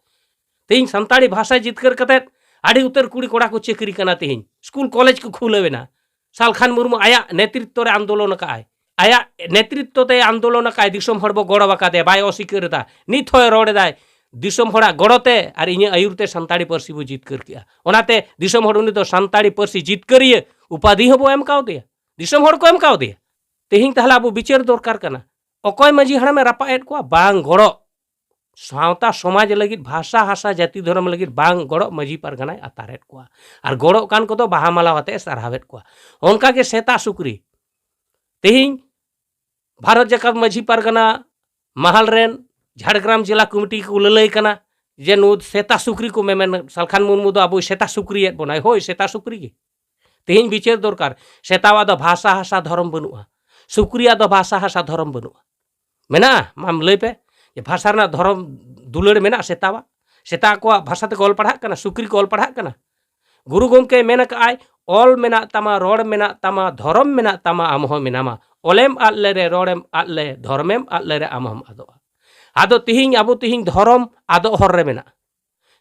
ᱛᱮᱦᱮᱧ ᱥᱟᱱᱛᱟᱲᱤ ᱵᱷᱟᱥᱟ ᱡᱤᱛᱠᱟᱹᱨ ᱠᱟᱛᱮᱫ ᱟᱹᱰᱤ ᱩᱛᱟᱹᱨ ᱠᱩᱲᱤ ᱠᱚᱲᱟ ᱠᱚ ᱪᱟᱹᱠᱨᱤ ᱠᱟᱱᱟ, ᱛᱮᱦᱮᱧ ᱥᱠᱩᱞ ᱠᱚᱞᱮᱡᱽ ᱠᱚ ᱠᱷᱩᱞᱟᱹᱣ ᱮᱱᱟ᱾ ᱥᱟᱞᱠᱷᱟᱱ ᱢᱩᱨᱢᱩ ᱟᱭᱟᱜ ᱱᱮᱛᱨᱤᱛᱛᱚ ᱨᱮ ᱟᱱᱫᱳᱞᱚᱱ ᱟᱠᱟᱫᱼᱟᱭ, ᱟᱭᱟᱜ ᱱᱮᱛᱨᱤᱛᱛᱚ ᱛᱮ ᱟᱱᱫᱳᱞᱚᱱ ᱟᱠᱟᱫᱼᱟᱭ, ᱫᱤᱥᱚᱢ ᱦᱚᱲ ᱵᱚ ᱜᱚᱲᱚ ᱟᱠᱟᱫᱮᱭᱟ, ᱵᱟᱭ ᱚᱥᱤᱠᱟᱹᱨ ᱮᱫᱟ᱾ ᱱᱤᱛ ᱦᱚᱸᱭ ᱨᱚᱲ ᱮᱫᱟᱭ, ᱫᱤᱥᱚᱢ ᱦᱚᱲᱟᱜ ᱜᱚᱲᱚ ᱛᱮ ᱟᱨ ᱤᱧᱟᱹᱜ ᱟᱹᱭᱩᱨ ᱛᱮ ᱥᱟᱱᱛᱟᱲᱤ ᱯᱟᱹᱨᱥᱤ ᱵᱚ ᱡᱤᱛᱠᱟᱹᱨ ᱠᱮᱜᱼᱟ᱾ ᱚᱱᱟᱛᱮ ᱫᱤᱥᱚᱢ ᱦᱚᱲ ᱩᱱᱤ ᱫᱚ ᱥᱟᱱᱛᱟᱲᱤ ᱯᱟᱹᱨᱥᱤ ᱡᱤᱛᱠᱟᱹᱨᱤᱭᱟᱹ ᱩᱯᱟᱫᱷᱤ ᱦᱚᱸᱵᱚ ᱮᱢ ᱠᱟᱣᱫᱮᱭᱟ, ᱫᱤᱥᱚᱢ ᱦᱚᱲ ᱠᱚ ᱮᱢ ᱠᱟᱣᱫᱮᱭᱟ᱾ ᱛᱮᱦᱮᱧ ᱛᱟᱦᱞᱮ ᱟᱵᱚ ᱵᱤᱪᱟᱹᱨ ᱫᱚᱨᱠᱟᱨ ᱠᱟᱱᱟ᱾ ᱚᱠᱚᱭ ᱢᱟᱹᱡᱷᱤ ᱦᱟᱲᱟᱢᱮ ᱨᱟᱯᱟᱜ ᱮᱫ ᱠᱚᱣᱟ? ᱵᱟᱝ ᱜᱚᱲᱚ᱾ ᱥᱟᱶᱛᱟ ᱥᱚᱢᱟᱡᱽ ᱞᱟᱹᱜᱤᱫ, ᱵᱷᱟᱥᱟ, ᱦᱟᱥᱟ, ᱡᱟᱹᱛᱤ, ᱫᱷᱚᱨᱚᱢ ᱞᱟᱹᱜᱤᱫ ᱵᱟᱝ ᱜᱚᱲᱚ ᱢᱟᱹᱡᱷᱤ ᱯᱟᱨᱜᱟᱱᱟᱭ ᱟᱛᱟᱨᱮᱫ ᱠᱚᱣᱟ᱾ ᱟᱨ ᱜᱚᱲᱚᱜ ᱠᱟᱱ ᱠᱚᱫᱚ ᱵᱟᱦᱟ ᱢᱟᱞᱟ ᱟᱛᱮ ᱮ ᱥᱟᱨᱦᱟᱣᱮᱫ ᱠᱚᱣᱟ᱾ ᱚᱱᱠᱟᱜᱮ ᱥᱮᱛᱟ ᱥᱩᱠᱨᱤ᱾ ᱛᱮᱦᱮᱧ ᱵᱷᱟᱨᱚᱛ ᱡᱟᱠᱟᱛ ᱢᱟᱹᱡᱷᱤ ᱯᱟᱨᱜᱟᱱᱟ ᱢᱟᱦᱟᱞ ᱨᱮᱱ ᱡᱷᱟᱲᱜᱨᱟᱢ ᱡᱮᱞᱟ ᱠᱚᱢᱤᱴᱤ ᱠᱚ ᱞᱟᱹᱞᱟᱹᱭ ᱠᱟᱱᱟ ᱡᱮ ᱱᱩᱭ ᱥᱮᱛᱟ ᱥᱩᱠᱨᱤ ᱠᱚ ᱢᱮᱢᱮᱱ, ᱥᱟᱞᱠᱷᱟᱱ ᱢᱩᱨᱢᱩ ᱫᱚ ᱟᱵᱚᱭ ᱥᱮᱛᱟ ᱥᱩᱠᱨᱤᱭᱮᱫ ᱵᱚᱱᱟᱭ᱾ ᱦᱳᱭ, ᱥᱮᱛᱟ ᱥᱩᱠᱨᱤ ᱜᱮ᱾ ᱛᱮᱦᱮᱧ ᱵᱤᱪᱟᱹᱨ ᱫᱚᱨᱠᱟᱨ᱾ ᱥᱮᱛᱟᱣᱟᱜ ᱫᱚ ᱵᱷᱟᱥᱟ ᱦᱟᱥᱟ ᱫᱷᱚᱨᱚᱢ ᱵᱟᱹᱱᱩᱜᱼᱟ, ᱥᱩᱠᱨᱤᱭᱟᱜ ᱫᱚ ᱵᱷᱟᱥᱟ ᱦᱟᱥᱟ ᱫᱷᱚᱨᱚᱢ ᱵᱟᱹᱱᱩᱜᱼᱟ᱾ ᱢᱮᱱᱟᱜᱼᱟ? ᱢᱟᱢ ᱞᱟᱹᱭ ᱯᱮ ᱡᱮ ᱵᱷᱟᱥᱟ ᱨᱮᱱᱟᱜ ᱫᱷᱚᱨᱚᱢ ᱫᱩᱞᱟᱹᱲ ᱢᱮᱱᱟᱜᱼᱟ ᱥᱮᱛᱟᱣᱟᱜ? ᱥᱮᱛᱟ ᱟᱠᱚᱣᱟᱜ ᱵᱷᱟᱥᱟ ᱛᱮᱠᱚ ᱚᱞ ᱯᱟᱲᱦᱟᱜ ᱠᱟᱱᱟ, ᱥᱩᱠᱨᱤ ᱠᱚ ᱚᱞ ᱯᱟᱲᱦᱟᱜ ᱠᱟᱱᱟ᱾ ᱜᱩᱨᱩ ᱜᱚᱢᱠᱮ ᱢᱮᱱ ᱟᱠᱟᱫᱼᱟᱭ, "ᱚᱞ ᱢᱮᱱᱟᱜ ᱛᱟᱢᱟ, ᱨᱚᱲ ᱢᱮᱱᱟᱜ ᱛᱟᱢᱟ, ᱫᱷᱚᱨᱚᱢ ᱢᱮᱱᱟᱜ ᱛᱟᱢᱟ, ᱟᱢ ᱦᱚᱸ ᱢᱮᱱᱟᱢᱟ᱾ ᱚᱞᱮᱢ ᱟᱫ ᱞᱮᱨᱮ, ᱨᱚᱲᱮᱢ ᱟᱫ ᱞᱮ, ᱫᱷᱚᱨᱚᱢᱮᱢ ᱟᱫ ᱞᱮᱨᱮ, ᱟᱢ ᱦᱚᱸᱢ ᱟᱫᱚᱜᱼᱟ᱾" ᱟᱫᱚ ᱛᱤᱦᱤᱧ ᱟᱵᱚ ᱛᱤᱦᱤᱧ ᱫᱷᱚᱨᱚᱢ ᱟᱫᱚᱜ ᱦᱚᱨ ᱨᱮ ᱢᱮᱱᱟᱜᱼᱟ᱾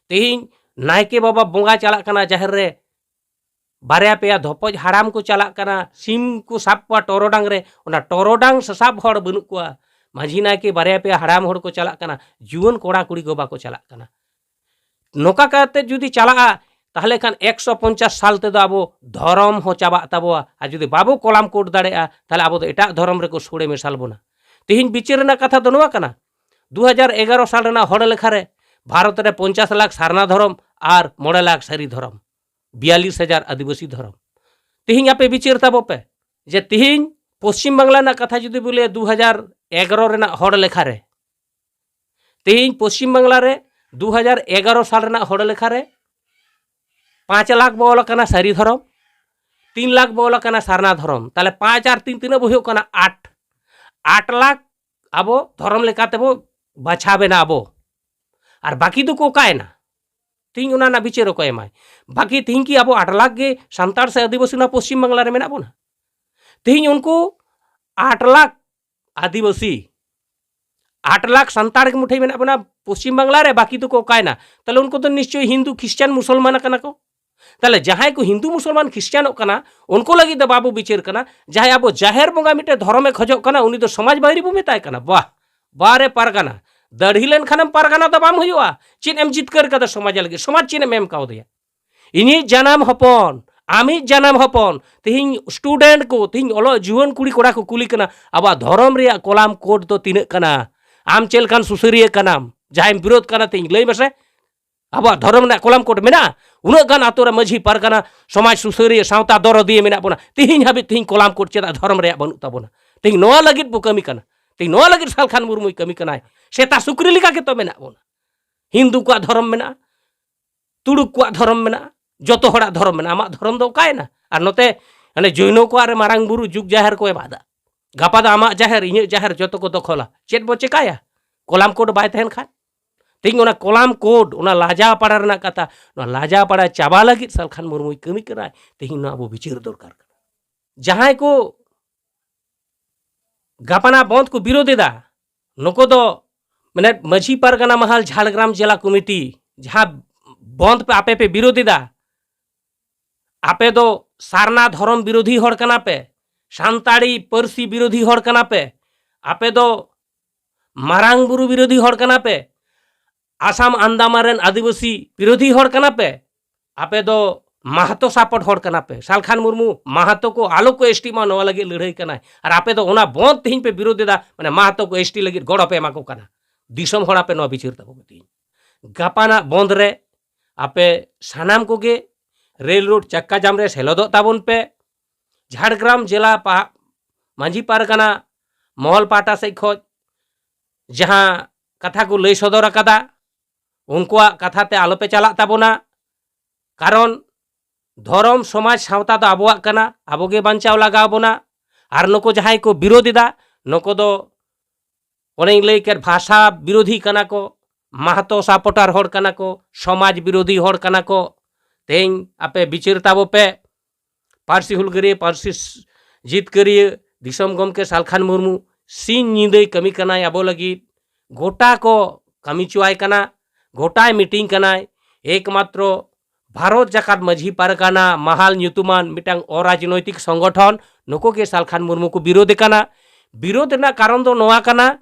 ᱛᱤᱦᱤᱧ ᱱᱟᱭᱠᱮ ᱵᱟᱵᱟ ᱵᱚᱸᱜᱟ ᱪᱟᱞᱟᱜ ᱠᱟᱱᱟ ᱡᱟᱦᱮᱨ ᱨᱮ, ᱵᱟᱨᱭᱟ ᱯᱮᱭᱟ ᱫᱷᱚᱯᱚᱡ ᱦᱟᱲᱟᱢ ᱠᱚ ᱪᱟᱞᱟᱜ ᱠᱟᱱᱟ, ᱥᱤᱢ ᱠᱚ ᱥᱟᱵ ᱠᱚᱣᱟ ᱴᱚᱨᱚᱰᱟᱝ ᱨᱮ, ᱚᱱᱟ ᱴᱚᱨᱚᱰᱟᱝ ᱥᱟᱥᱟᱵ ᱦᱚᱲ ᱵᱟᱹᱱᱩᱜ ᱠᱚᱣᱟ᱾ ᱢᱟᱹᱡᱷᱤ ᱱᱟᱭᱠᱮ ᱵᱟᱨᱭᱟ ᱯᱮᱭᱟ ᱦᱟᱲᱟᱢ ᱦᱚᱲ ᱠᱚ ᱪᱟᱞᱟᱜ ᱠᱟᱱᱟ, ᱡᱩᱣᱟᱹᱱ ᱠᱚᱲᱟ ᱠᱩᱲᱤ ᱠᱚ ᱵᱟᱠᱚ ᱪᱟᱞᱟᱜ ᱠᱟᱱᱟ᱾ ᱱᱚᱝᱠᱟ ᱠᱟᱛᱮ ᱡᱩᱫᱤ ᱪᱟᱞᱟᱜᱼᱟ, ᱛᱟᱦᱚᱞᱮ ᱠᱷᱟᱱ ᱮᱠᱥᱚ ᱯᱚᱧᱪᱟᱥ ᱥᱟᱞ ᱛᱮᱫᱚ ᱟᱵᱚ ᱫᱷᱚᱨᱚᱢ ᱦᱚᱸ ᱪᱟᱵᱟᱜ ᱛᱟᱵᱚᱣᱟ᱾ ᱟᱨ ᱡᱩᱫᱤ ᱵᱟᱵᱚ ᱠᱚᱞᱟᱢ ᱠᱳᱰ ᱫᱟᱲᱮᱭᱟᱜᱼᱟ, ᱛᱟᱦᱚᱞᱮ ᱟᱵᱚ ᱫᱚ ᱮᱴᱟᱜ ᱫᱷᱚᱨᱚᱢ ᱨᱮᱠᱚ ᱥᱚᱲᱮ ᱢᱮᱥᱟᱞ ᱵᱚᱱᱟ᱾ ᱛᱮᱦᱮᱧ ᱵᱤᱪᱟᱹᱨ ᱨᱮᱱᱟᱜ ᱠᱟᱛᱷᱟ ᱫᱚ ᱱᱚᱣᱟ ᱠᱟᱱᱟ, ᱫᱩ ᱦᱟᱡᱟᱨ ᱮᱜᱟᱨᱚ ᱥᱟᱞ ᱨᱮᱱᱟᱜ ᱦᱚᱲ ᱞᱮᱠᱷᱟ ᱨᱮ ᱵᱷᱟᱨᱚᱛ ᱨᱮ ᱯᱚᱧᱪᱟᱥ ᱞᱟᱠᱷ ᱥᱟᱨᱱᱟ ᱫᱷᱚᱨᱚᱢ ᱟᱨ ᱢᱚᱬᱮ ᱞᱟᱠᱷ ᱥᱟᱹᱨᱤ ᱫᱷᱚᱨᱚᱢ, ᱵᱤᱭᱟᱞᱞᱤᱥ ᱦᱟᱡᱟᱨ ᱟᱹᱫᱤᱵᱟᱹᱥᱤ ᱫᱷᱚᱨᱚᱢ᱾ ᱛᱮᱦᱮᱧ ᱟᱯᱮ ᱵᱤᱪᱟᱹᱨ ᱛᱟᱵᱚ ᱯᱮ ᱡᱮ ᱛᱮᱦᱮᱧ ᱯᱚᱥᱪᱤᱢ ᱵᱟᱝᱞᱟ ᱨᱮᱱᱟᱜ ᱠᱟᱛᱷᱟ ᱡᱩᱫᱤ ᱵᱚ ᱞᱟᱹᱭᱟ, ᱫᱩ ᱦᱟᱡᱟᱨ ᱮᱜᱟᱨᱚ ᱨᱮᱱᱟᱜ ᱦᱚᱲ ᱞᱮᱠᱷᱟ ᱨᱮ ᱛᱮᱦᱮᱧ ᱯᱚᱥᱪᱤᱢ ᱵᱟᱝᱞᱟ ᱨᱮ ᱫᱩ ᱦᱟᱡᱟᱨ ᱮᱜᱟᱨᱚ ᱥᱟᱞ ᱨᱮᱱᱟᱜ ᱦᱚᱲ ᱞᱮᱠᱷᱟ ᱨᱮ ᱯᱟᱸᱪ ᱞᱟᱠᱷ ᱵᱚ ᱚᱞ ᱟᱠᱟᱱᱟ ᱥᱟᱹᱨᱤ ᱫᱷᱚᱨᱚᱢ, ᱛᱤᱱ ᱞᱟᱠᱷ ᱵᱚ ᱚᱞ ᱟᱠᱟᱱᱟ ᱥᱟᱨᱱᱟ ᱫᱷᱚᱨᱚᱢ᱾ ᱛᱟᱦᱞᱮ ᱯᱟᱸᱪ ᱟᱨ ᱛᱤᱱ ᱛᱤᱱᱟᱹᱜ ᱵᱚ ᱦᱩᱭᱩᱜ ᱠᱟᱱᱟ? ᱟᱴ᱾ ᱟᱴ ᱞᱟᱠᱷ ᱟᱵᱚ ᱫᱷᱚᱨᱚᱢ ᱞᱮᱠᱟ ᱛᱮᱵᱚ ᱵᱟᱪᱷᱟᱣ ᱮᱱᱟ ᱟᱵᱚ, ᱟᱨ ᱵᱟᱹᱠᱤ ᱫᱚᱠᱚ ᱚᱠᱟᱭᱮᱱᱟ? ᱛᱮᱦᱮᱧ ᱚᱱᱟ ᱨᱮᱱᱟᱜ ᱵᱤᱪᱟᱹᱨ ᱚᱠᱚᱭ ᱮᱢᱟᱭ? ᱵᱟᱹᱠᱤ ᱛᱮᱦᱮᱧ ᱠᱤ ᱟᱵᱚ ᱟᱴ ᱞᱟᱠᱷ ᱜᱮ ᱥᱟᱱᱛᱟᱲ ᱥᱮ ᱟᱹᱫᱤᱵᱟᱹᱥᱤ ᱱᱚᱣᱟ ᱯᱚᱥᱪᱤᱢ ᱵᱟᱝᱞᱟ ᱨᱮ ᱢᱮᱱᱟᱜ ᱵᱚᱱᱟ? ᱛᱮᱦᱮᱧ ᱩᱱᱠᱩ ᱟᱴ ᱞᱟᱠᱷ ᱟᱹᱫᱤᱵᱟᱹᱥᱤ, ᱟᱴ ᱞᱟᱠᱷ ᱥᱟᱱᱛᱟᱲ ᱜᱮ ᱢᱩᱴᱷᱟᱹᱭ ᱢᱮᱱᱟᱜ ᱵᱚᱱᱟ ᱯᱚᱥᱪᱤᱢ ᱵᱟᱝᱞᱟ ᱨᱮ, ᱵᱟᱹᱠᱤ ᱫᱚᱠᱚ ᱚᱠᱟᱭᱮᱱᱟ? ᱛᱟᱦᱞᱮ ᱩᱱᱠᱩ ᱫᱚ ᱱᱤᱥᱪᱳᱭ ᱦᱤᱱᱫᱩ ᱠᱷᱨᱤᱥᱪᱟᱱ ᱢᱩᱥᱚᱞᱢᱟᱱ ᱠᱟᱱᱟ ᱠᱚ᱾ ᱛᱟᱦᱞᱮ ᱡᱟᱦᱟᱸᱭ ᱠᱚ ᱦᱤᱱᱫᱩ ᱢᱩᱥᱚᱞᱢᱟᱱ ᱠᱷᱨᱤᱥᱪᱟᱱᱚᱜ ᱠᱟᱱᱟ, ᱩᱱᱠᱩ ᱞᱟᱹᱜᱤᱫ ᱫᱚ ᱵᱟᱵᱚ ᱵᱤᱪᱟᱹᱨ ᱠᱟᱱᱟ᱾ ᱡᱟᱦᱟᱸᱭ ᱟᱵᱚ ᱡᱟᱦᱮᱨ ᱵᱚᱸᱜᱟ ᱢᱤᱫᱴᱮᱱ ᱫᱷᱚᱨᱚᱢᱮ ᱠᱷᱚᱡᱚᱜ ᱠᱟᱱᱟ, ᱩᱱᱤ ᱫᱚ ᱥᱚᱢᱟᱡᱽ ᱵᱟᱹᱭᱨᱤ ᱵᱚ ᱢᱮᱛᱟᱭ ᱠᱟᱱᱟ᱾ ᱵᱟᱦ, ᱵᱟᱨᱮ ᱯᱟᱨᱜᱟᱱᱟ, ᱫᱟᱲᱦᱤ ᱞᱮᱱᱠᱷᱟᱱᱮᱢ ᱯᱟᱨᱜᱟᱱᱟ ᱫᱚ ᱵᱟᱢ ᱦᱩᱭᱩᱜᱼᱟ᱾ ᱪᱮᱫ ᱮᱢ ᱡᱤᱛᱠᱟᱹᱨ ᱠᱟᱫᱟ ᱥᱚᱢᱟᱡᱽ ᱞᱟᱹᱜᱤᱫ? ᱥᱚᱢᱟᱡᱽ ᱪᱮᱫ ᱮᱢ ᱮᱢ ᱠᱟᱣᱫᱮᱭᱟ? ᱤᱧᱤᱡ ᱡᱟᱱᱟᱢ ᱦᱚᱯᱚᱱ, ᱟᱢᱤᱡ ᱡᱟᱱᱟᱢ ᱦᱚᱯᱚᱱ, ᱛᱮᱦᱮᱧ student ᱠᱚ, ᱛᱮᱦᱮᱧ ᱚᱞᱚᱜ ᱡᱩᱣᱟᱹᱱ ᱠᱩᱲᱤ ᱠᱚᱲᱟ ᱠᱚ ᱠᱩᱞᱤ ᱠᱟᱱᱟ, ᱟᱵᱚᱣᱟᱜ ᱫᱷᱚᱨᱚᱢ ᱨᱮᱭᱟᱜ ᱠᱚᱞᱟᱢ ᱠᱳᱰ ᱫᱚ ᱛᱤᱱᱟᱹᱜ ᱠᱟᱱᱟ? ᱟᱢ ᱪᱮᱫ ᱞᱮᱠᱟᱱ ᱥᱩᱥᱟᱹᱨᱤᱭᱟᱹ ᱠᱟᱱᱟᱢ? ᱡᱟᱦᱟᱸᱭᱮᱢ ᱵᱤᱨᱳᱫᱷ ᱠᱟᱱᱟ, ᱛᱮᱦᱮᱧ ᱞᱟᱹᱭ ᱢᱮᱥᱮ, ᱟᱵᱚᱣᱟᱜ ᱫᱷᱚᱨᱚᱢ ᱨᱮᱱᱟᱜ ᱠᱚᱞᱟᱢ ᱠᱳᱰ ᱢᱮᱱᱟᱜᱼᱟ? ᱩᱱᱟᱹᱜ ᱜᱟᱱ ᱟᱛᱳ ᱨᱮ ᱢᱟᱹᱡᱷᱤ ᱯᱟᱨᱜᱟᱱᱟ, ᱥᱚᱢᱟᱡᱽ ᱥᱩᱥᱟᱹᱨᱤᱭᱟᱹ, ᱥᱟᱶᱛᱟ ᱫᱚᱨᱚᱫᱤᱭᱟᱹ ᱢᱮᱱᱟᱜ ᱵᱚᱱᱟ, ᱛᱮᱦᱮᱧ ᱦᱟᱹᱵᱤᱡ ᱛᱮᱦᱮᱧ ᱠᱚᱞᱟᱢ ᱠᱳᱰ ᱪᱮᱫᱟᱜ ᱫᱷᱚᱨᱚᱢ ᱨᱮᱭᱟᱜ ᱵᱟᱹᱱᱩᱜ ᱛᱟᱵᱚᱱᱟ? ᱛᱮᱦᱮᱧ ᱱᱚᱣᱟ ᱞᱟᱹᱜᱤᱫ ᱵᱚ ᱠᱟᱹᱢᱤ ᱠᱟᱱᱟ, ᱛᱮᱦᱮᱧ ᱱᱚᱣᱟ ᱞᱟᱹᱜᱤᱫ ᱥᱟᱞᱠᱷᱟᱱ ᱢᱩᱨᱢᱩᱭ ᱠᱟᱹᱢᱤ ᱠᱟᱱᱟᱭ᱾ ᱥᱮᱛᱟ ᱥᱩᱠᱨᱤ ᱞᱮᱠᱟ ᱜᱮᱛᱚ ᱢᱮᱱᱟᱜ ᱵᱚᱱᱟ᱾ ᱦᱤᱱᱫᱩ ᱠᱚᱣᱟᱜ ᱫᱷᱚᱨᱚᱢ ᱢᱮᱱᱟᱜᱼᱟ, ᱛᱩᱲᱩᱠ ᱠᱚᱣᱟᱜ ᱫᱷᱚᱨᱚᱢ ᱢᱮᱱᱟᱜᱼᱟ, ᱡᱚᱛᱚ ᱦᱚᱲᱟᱜ ᱫᱷᱚᱨᱚᱢ ᱢᱮᱱᱟᱜᱼᱟ᱾ ᱟᱢᱟᱜ ᱫᱷᱚᱨᱚᱢ ᱫᱚ ᱚᱠᱟᱭᱮᱱᱟ? ᱟᱨ ᱱᱚᱛᱮ ᱦᱟᱱᱮ ᱡᱳᱭᱱᱚ ᱠᱚᱣᱟᱜ ᱨᱮ ᱢᱟᱨᱟᱝ ᱵᱩᱨᱩ ᱡᱩᱜᱽ ᱡᱟᱦᱮᱨ ᱠᱚ ᱮᱢᱟᱫᱟ᱾ ᱜᱟᱯᱟ ᱫᱚ ᱟᱢᱟᱜ ᱡᱟᱦᱮᱨ, ᱤᱧᱟᱹᱜ ᱡᱟᱦᱮᱨ, ᱡᱚᱛᱚ ᱠᱚ ᱫᱚᱠᱷᱚᱞᱟ᱾ ᱪᱮᱫ ᱵᱚ ᱪᱮᱠᱟᱭᱟ? ᱠᱚᱞᱟᱢ ᱠᱳᱰ ᱵᱟᱭ ᱛᱟᱦᱮᱱ ᱠᱷᱟᱱ? ᱛᱮᱦᱮᱧ ᱚᱱᱟ ᱠᱚᱞᱟᱢ ᱠᱳᱰ, ᱚᱱᱟ ᱞᱟᱡᱟᱣ ᱯᱟᱲᱟ ᱨᱮᱱᱟᱜ ᱠᱟᱛᱷᱟ, ᱱᱚᱣᱟ ᱞᱟᱡᱟᱣ ᱯᱟᱲᱟ ᱪᱟᱵᱟ ᱞᱟᱹᱜᱤᱫ ᱥᱟᱞᱠᱷᱟᱱ ᱢᱩᱨᱢᱩᱭ ᱠᱟᱹᱢᱤ ᱠᱟᱱᱟᱭ᱾ ᱛᱮᱦᱮᱧ ᱱᱚᱣᱟ ᱟᱵᱚ ᱵᱤᱪᱟᱹᱨ ᱫᱚᱨᱠᱟᱨ ᱠᱟᱱᱟ᱾ ᱡᱟᱦᱟᱸᱭ ᱠᱚ ᱜᱟᱯᱟᱱᱟ ᱵᱚᱱᱫᱷ ᱠᱚ ᱵᱤᱨᱳᱫᱷ ᱮᱫᱟ, ᱱᱩᱠᱩ ᱫᱚ ᱢᱟᱱᱮ ᱢᱟᱹᱡᱷᱤ ᱯᱟᱨᱜᱟᱱᱟ ᱢᱟᱦᱟᱞ ᱡᱷᱟᱲᱜᱨᱟᱢ ᱡᱮᱞᱟ ᱠᱚᱢᱤᱴᱤ ᱡᱟᱦᱟᱸ ᱵᱚᱱᱫᱷ ᱯᱮ ᱟᱯᱮ ᱯᱮ ᱵᱤᱨᱳᱫᱷ ᱮᱫᱟ, ᱟᱯᱮ ᱫᱚ ᱥᱟᱨᱱᱟ ᱫᱷᱚᱨᱚᱢ ᱵᱤᱨᱳᱫᱷᱤ ᱦᱚᱲ ᱠᱟᱱᱟ ᱯᱮ, ᱥᱟᱱᱛᱟᱲᱤ ᱯᱟᱹᱨᱥᱤ ᱵᱤᱨᱳᱫᱷᱤ ᱦᱚᱲ ᱠᱟᱱᱟ ᱯᱮ, ᱟᱯᱮ ᱫᱚ ᱢᱟᱨᱟᱝ ᱵᱩᱨᱩ ᱵᱤᱨᱳᱫᱷᱤ ᱦᱚᱲ ᱠᱟᱱᱟ ᱯᱮ, ᱟᱥᱟᱢ ᱟᱱᱫᱟᱢᱟᱱ ᱨᱮᱱ ᱟᱹᱫᱤᱵᱟᱹᱥᱤ ᱵᱤᱨᱳᱫᱷᱤ ᱦᱚᱲ ᱠᱟᱱᱟ ᱯᱮ, ᱟᱯᱮ ᱫᱚ ᱢᱟᱦᱟᱛᱚ ᱥᱟᱯᱳᱨᱴ ᱦᱚᱲ ᱠᱟᱱᱟ ᱯᱮ᱾ ᱥᱟᱞᱠᱷᱟᱱ ᱢᱩᱨᱢᱩ ᱢᱟᱦᱟᱛᱚ ᱠᱚ ᱟᱞᱚ ᱠᱚ ᱮᱥᱴᱤᱜ ᱢᱟ, ᱱᱚᱣᱟ ᱞᱟᱹᱜᱤᱫ ᱞᱟᱹᱲᱦᱟᱹᱭ ᱠᱟᱱᱟᱭ᱾ ᱟᱨ ᱟᱯᱮ ᱫᱚ ᱚᱱᱟ ᱵᱚᱱᱫ ᱛᱮᱦᱮᱧ ᱯᱮ ᱵᱤᱨᱳᱫᱷ ᱮᱫᱟ, ᱢᱟᱱᱮ ᱢᱟᱦᱟᱛᱚ ᱠᱚ ᱮᱥᱴᱤ ᱞᱟᱹᱜᱤᱫ ᱜᱚᱲᱚ ᱯᱮ ᱮᱢᱟ ᱠᱚ ᱠᱟᱱᱟ᱾ ᱫᱤᱥᱚᱢ ᱦᱚᱲ ᱟᱯᱮ ᱱᱚᱣᱟ ᱵᱤᱪᱟᱹᱨ ᱛᱟᱵᱚ ᱯᱮ ᱛᱮᱦᱮᱧ᱾ ᱜᱟᱯᱟᱱᱟᱜ ᱵᱚᱱᱫ ᱨᱮ ᱟᱯᱮ ᱥᱟᱱᱟᱢ ᱠᱚᱜᱮ ᱨᱮᱞ ᱨᱳᱰ ᱪᱟᱠᱟ ᱡᱟᱢ ᱨᱮ ᱥᱮᱞᱮᱫᱚᱜ ᱛᱟᱵᱚᱱ ᱯᱮ᱾ ᱡᱷᱟᱲᱜᱨᱟᱢ ᱡᱮᱞᱟ ᱯᱟᱦ-, ᱢᱟᱹᱡᱷᱤ ᱯᱟᱨᱜᱟᱱᱟ ᱢᱚᱦᱚᱞ ᱯᱟᱦᱴᱟ ᱥᱮᱫ ᱠᱷᱚᱱ ᱡᱟᱦᱟᱸ ᱠᱟᱛᱷᱟ ᱠᱚ ᱞᱟᱹᱭ ᱥᱚᱫᱚᱨ ᱟᱠᱟᱫᱟ, ᱩᱱᱠᱩᱣᱟᱜ ᱠᱟᱛᱷᱟ ᱛᱮ ᱟᱞᱚᱯᱮ ᱪᱟᱞᱟᱜ ᱛᱟᱵᱚᱱᱟ᱾ ᱠᱟᱨᱚᱱ ᱫᱷᱚᱨᱚᱢ, ᱥᱚᱢᱟᱡᱽ, ᱥᱟᱶᱛᱟ ᱫᱚ ᱟᱵᱚᱣᱟᱜ ᱠᱟᱱᱟ, ᱟᱵᱚ ᱜᱮ ᱵᱟᱧᱪᱟᱣ ᱞᱟᱜᱟᱣ ᱵᱚᱱᱟ᱾ ᱟᱨ ᱱᱩᱠᱩ ᱡᱟᱦᱟᱸᱭ ᱠᱚ ᱵᱤᱨᱳᱫᱷ ᱮᱫᱟ, ᱱᱩᱠᱩ ᱫᱚ ᱚᱱᱮᱧ ᱞᱟᱹᱭ ᱠᱮᱫ ᱵᱷᱟᱥᱟ ᱵᱤᱨᱳᱫᱷᱤ ᱠᱟᱱᱟ ᱠᱚ, ᱢᱟᱦᱟᱛᱚ ᱥᱟᱯᱳᱨᱴᱟᱨ ᱦᱚᱲ ᱠᱟᱱᱟ ᱠᱚ, ᱥᱚᱢᱟᱡᱽ ᱵᱤᱨᱳᱫᱷᱤ ᱦᱚᱲ ᱠᱟᱱᱟ ᱠᱚ᱾ ᱛᱮᱦᱮᱧ ᱟᱯᱮ ᱵᱤᱪᱟᱹᱨ ᱛᱟᱵᱚ ᱯᱮ᱾ ᱯᱟᱹᱨᱥᱤ ᱦᱩᱞᱜᱟᱹᱨᱤᱭᱟᱹ, ᱯᱟᱹᱨᱥᱤ ᱥ-, ᱡᱤᱛᱠᱟᱹᱨᱤᱭᱟᱹ ᱫᱤᱥᱚᱢ ᱜᱚᱢᱠᱮ ᱥᱟᱞᱠᱷᱟᱱ ᱢᱩᱨᱢᱩ ᱥᱤᱧ ᱧᱤᱫᱟᱹᱭ ᱠᱟᱹᱢᱤ ᱠᱟᱱᱟᱭ ᱟᱵᱚ ᱞᱟᱹᱜᱤᱫ᱾ ᱜᱚᱴᱟ ᱠᱚ ᱠᱟᱹᱢᱤ ᱪᱚᱣᱟᱭ ᱠᱟᱱᱟ, ᱜᱚᱴᱟᱭ ᱢᱤᱴᱤᱝ ᱠᱟᱱᱟᱭ᱾ ᱮᱠᱢᱟᱛᱨᱚ ᱵᱷᱟᱨᱚᱛ ᱡᱟᱠᱟᱛ ᱢᱟᱹᱡᱷᱤ ᱯᱟᱨᱜᱟᱱᱟ ᱢᱟᱦᱟᱞ ᱧᱩᱛᱩᱢᱟᱱ ᱢᱤᱫᱴᱟᱝ ᱚᱨᱟᱡᱽᱱᱳᱭᱛᱤᱠ ᱥᱚᱝᱜᱚᱴᱷᱚᱱ, ᱱᱩᱠᱩ ᱜᱮ ᱥᱟᱞᱠᱷᱟᱱ ᱢᱩᱨᱢᱩ ᱠᱚ ᱵᱤᱨᱳᱫᱷ ᱠᱟᱱᱟ᱾ ᱵᱤᱨᱳᱫᱷ ᱨᱮᱱᱟᱜ ᱠᱟᱨᱚᱱ ᱫᱚ ᱱᱚᱣᱟ ᱠᱟᱱᱟ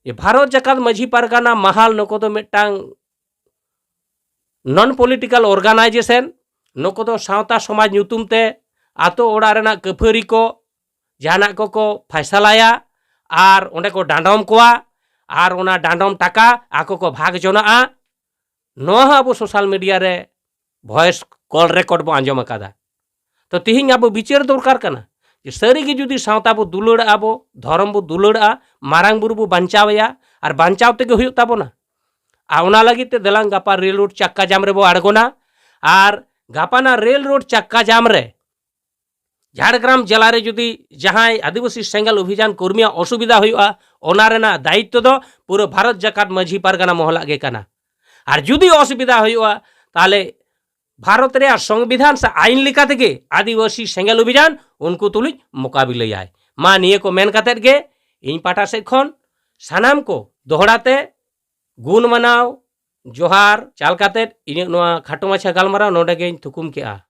ᱡᱮ ᱵᱷᱟᱨᱚᱛ ᱡᱟᱠᱟᱛ ᱢᱟᱹᱡᱷᱤ ᱯᱟᱨᱜᱟᱱᱟ ᱢᱟᱦᱟᱞ ᱱᱩᱠᱩ ᱫᱚ ᱢᱤᱫᱴᱟᱝ ᱱᱚᱱ ᱯᱚᱞᱤᱴᱤᱠᱟᱞ ᱚᱨᱜᱟᱱᱟᱭᱡᱮᱥᱚᱱ, ᱱᱩᱠᱩ ᱫᱚ ᱥᱟᱶᱛᱟ ᱥᱚᱢᱟᱡᱽ ᱧᱩᱛᱩᱢ ᱛᱮ ᱟᱛᱳ ᱚᱲᱟᱜ ᱨᱮᱱᱟᱜ ᱠᱟᱹᱯᱷᱟᱹᱨᱤ ᱠᱚ, ᱡᱟᱦᱟᱱᱟᱜ ᱠᱚᱠᱚ ᱯᱷᱟᱭᱥᱟᱞᱟᱭᱟ ᱟᱨ ᱚᱸᱰᱮ ᱠᱚ ᱰᱟᱸᱰᱚᱢ ᱠᱚᱣᱟ ᱟᱨ ᱚᱱᱟ ᱰᱟᱸᱰᱚᱢ ᱴᱟᱠᱟ ᱟᱠᱚ ᱠᱚ ᱵᱷᱟᱜᱽ ᱡᱚᱱᱟᱜᱼᱟ᱾ ᱱᱚᱣᱟ ᱦᱚᱸ ᱟᱵᱚ ᱥᱳᱥᱟᱞ ᱢᱤᱰᱤᱭᱟ ᱨᱮ ᱵᱷᱚᱭᱮᱥ ᱠᱚᱞ ᱨᱮᱠᱚᱨᱰ ᱵᱚ ᱟᱸᱡᱚᱢ ᱟᱠᱟᱫᱟ᱾ ᱛᱚ ᱛᱤᱦᱤᱧ ᱟᱵᱚ ᱵᱤᱪᱟᱹᱨ ᱫᱚᱨᱠᱟᱨ ᱠᱟᱱᱟ ᱡᱮ ᱥᱟᱹᱨᱤᱜᱮ ᱡᱩᱫᱤ ᱥᱟᱶᱛᱟ ᱵᱚ ᱫᱩᱞᱟᱹᱲᱟᱜᱼᱟ, ᱵᱚ ᱫᱷᱚᱨᱚᱢ ᱵᱚ ᱫᱩᱞᱟᱹᱲᱟᱜᱼᱟ, ᱢᱟᱨᱟᱝ ᱵᱩᱨᱩ ᱵᱚ ᱵᱟᱧᱪᱟᱣᱮᱭᱟ ᱟᱨ ᱵᱟᱧᱪᱟᱣ ᱛᱮᱜᱮ ᱦᱩᱭᱩᱜ ᱛᱟᱵᱚᱱᱟ᱾ ᱟᱨ ᱚᱱᱟ ᱞᱟᱹᱜᱤᱫ ᱛᱮ ᱫᱮᱞᱟᱝ ᱜᱟᱯᱟ ᱨᱮᱞ ᱨᱳᱰ ᱪᱟᱠᱟ ᱡᱟᱢ ᱨᱮᱵᱚ ᱟᱬᱜᱚᱱᱟ᱾ ᱟᱨ ᱜᱟᱯᱟᱱᱟᱜ ᱨᱮᱞ ᱨᱳᱰ ᱪᱟᱠᱟ ᱡᱟᱢ ᱨᱮ ᱡᱷᱟᱲᱜᱨᱟᱢ ᱡᱮᱞᱟ ᱨᱮ ᱡᱩᱫᱤ ᱡᱟᱦᱟᱸᱭ ᱟᱹᱫᱤᱵᱟᱹᱥᱤ ᱥᱮᱸᱜᱮᱞ ᱚᱵᱷᱤᱡᱟᱱ ᱠᱚᱨᱢᱤᱭᱟᱜ ᱚᱥᱩᱵᱤᱫᱷᱟ ᱦᱩᱭᱩᱜᱼᱟ, ᱚᱱᱟ ᱨᱮᱱᱟᱜ ᱫᱟᱭᱤᱛᱛᱚ ᱫᱚ ᱯᱩᱨᱟᱹ ᱵᱷᱟᱨᱚᱛ ᱡᱟᱠᱟᱛ ᱢᱟᱹᱡᱷᱤ ᱯᱟᱨᱜᱟᱱᱟ ᱢᱚᱦᱚᱞᱟᱜ ᱜᱮ ᱠᱟᱱᱟ᱾ ᱟᱨ ᱡᱩᱫᱤ ᱚᱥᱩᱵᱤᱫᱷᱟ ᱦᱩᱭᱩᱜᱼᱟ, ᱛᱟᱦᱚᱞᱮ ᱵᱷᱟᱨᱚᱛ ᱨᱮᱭᱟᱜ ᱥᱚᱝᱵᱤᱫᱷᱟᱱ ᱥᱮ ᱟᱭᱤᱱ ᱞᱮᱠᱟ ᱛᱮᱜᱮ ᱟᱹᱫᱤᱵᱟᱹᱥᱤ ᱥᱮᱸᱜᱮᱞ ᱚᱵᱷᱤᱡᱟᱱ ᱩᱱᱠᱩ ᱛᱩᱞᱩᱡ ᱢᱳᱠᱟᱵᱤᱞᱟᱹᱭᱟᱭ᱾ ᱢᱟ ᱱᱤᱭᱟᱹ ᱠᱚ ᱢᱮᱱ ᱠᱟᱛᱮᱫ ᱜᱮ ᱤᱧ ᱯᱟᱦᱴᱟ ᱥᱮᱫ ᱠᱷᱚᱱ ᱥᱟᱱᱟᱢ ᱠᱚ ᱫᱚᱦᱲᱟ ᱛᱮ ᱜᱩᱱ ᱢᱟᱱᱟᱣ ᱡᱚᱦᱟᱨ ᱪᱟᱞ ᱠᱟᱛᱮᱫ ᱤᱧᱟᱹᱜ ᱱᱚᱣᱟ ᱠᱷᱟᱴᱚ ᱢᱟᱪᱷᱟ ᱜᱟᱞᱢᱟᱨᱟᱣ ᱱᱚᱰᱮ ᱜᱮᱧ ᱛᱷᱩᱠᱩᱢ ᱠᱮᱜᱼᱟ᱾